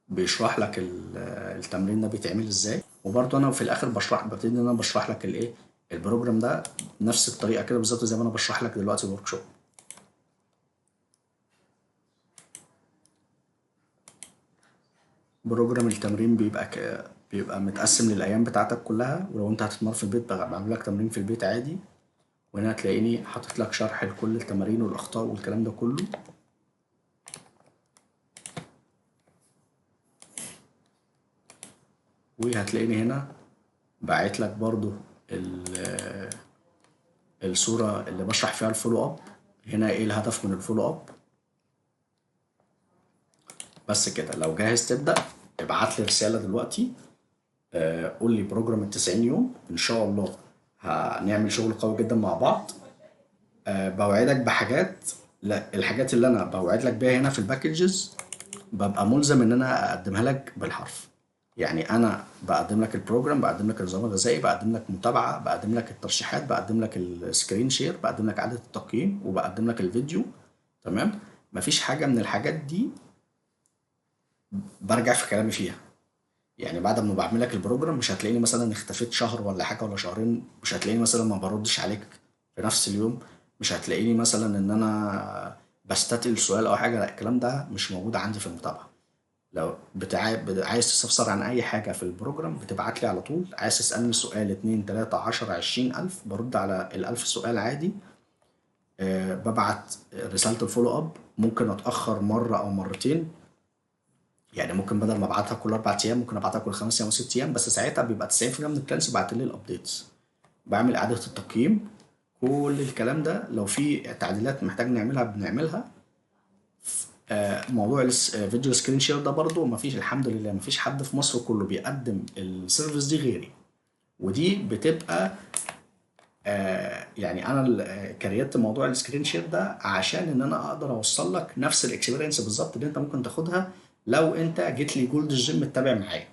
بيشرح لك التمرين ده بيتعمل ازاي. وبرضو انا في الاخر ببتدي ان انا بشرح لك الايه ال program ده نفس الطريقة كده بالظبط زي ما انا بشرح لك دلوقتي ال workshop. program التمرين بيبقى متقسم للايام بتاعتك كلها، ولو انت هتتمرن في البيت بعمل لك تمرين في البيت عادي. وهنا هتلاقيني حاطط لك شرح لكل التمارين والاخطاء والكلام ده كله. وهتلاقيني هنا باعت لك برضو الصورة اللي بشرح فيها ال follow up، هنا ايه الهدف من ال follow up. بس كده. لو جاهز تبدأ ابعت لي رسالة دلوقتي، قول لي program ال 90 يوم، ان شاء الله هنعمل شغل قوي جدا مع بعض. بوعدك بحاجات، لا الحاجات اللي انا بوعد لك بيها هنا في ال packages ببقى ملزم ان انا اقدمها لك بالحرف. يعني انا بقدم لك ال program، بقدم لك النظام الغذائي، بقدم لك متابعه، بقدم لك الترشيحات، بقدم لك ال screen share، بقدم لك عدد التقييم، وبقدم لك الفيديو. تمام؟ مفيش حاجة من الحاجات دي برجع في كلامي فيها. يعني بعد ما بعمل لك ال program مش هتلاقيني مثلا اختفيت شهر ولا حاجة ولا شهرين، مش هتلاقيني مثلا ما بردش عليك في نفس اليوم، مش هتلاقيني مثلا ان انا بستتقل سؤال او حاجة، لا الكلام ده مش موجود عندي في المتابعة. لو عايز تستفسر عن اي حاجة في ال program بتبعت لي على طول، عايز تسالني سؤال 2 3 10 20 الف برد على ال1000 سؤال عادي. ببعت رسالة ال follow up، ممكن اتاخر مرة او مرتين، يعني ممكن بدل ما ابعتها كل 4 ايام ممكن ابعتها كل 5 ايام او 6 ايام، بس ساعتها بيبقى 90% من ال clients بعت لي ال updates. بعمل اعاده التقييم، كل الكلام ده لو في تعديلات محتاج نعملها بنعملها. موضوع فيديو screen share ده برضو مفيش، الحمد لله مفيش حد في مصر كله بيقدم ال service دي غيري، ودي بتبقى يعني انا create موضوع ال screen share ده عشان ان انا اقدر اوصل لك نفس ال experience بالظبط اللي انت ممكن تاخدها لو انت جيت لي Gold Gym تتابع معايا.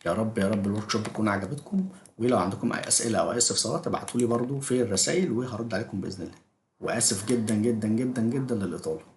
يا رب يا رب ال workshop تكون عجبتكم، ولو عندكم اي اسئلة او اي استفسارات ابعتوا لي برضو في الرسائل وهرد عليكم باذن الله. واسف جدا جدا جدا جدا للاطاله.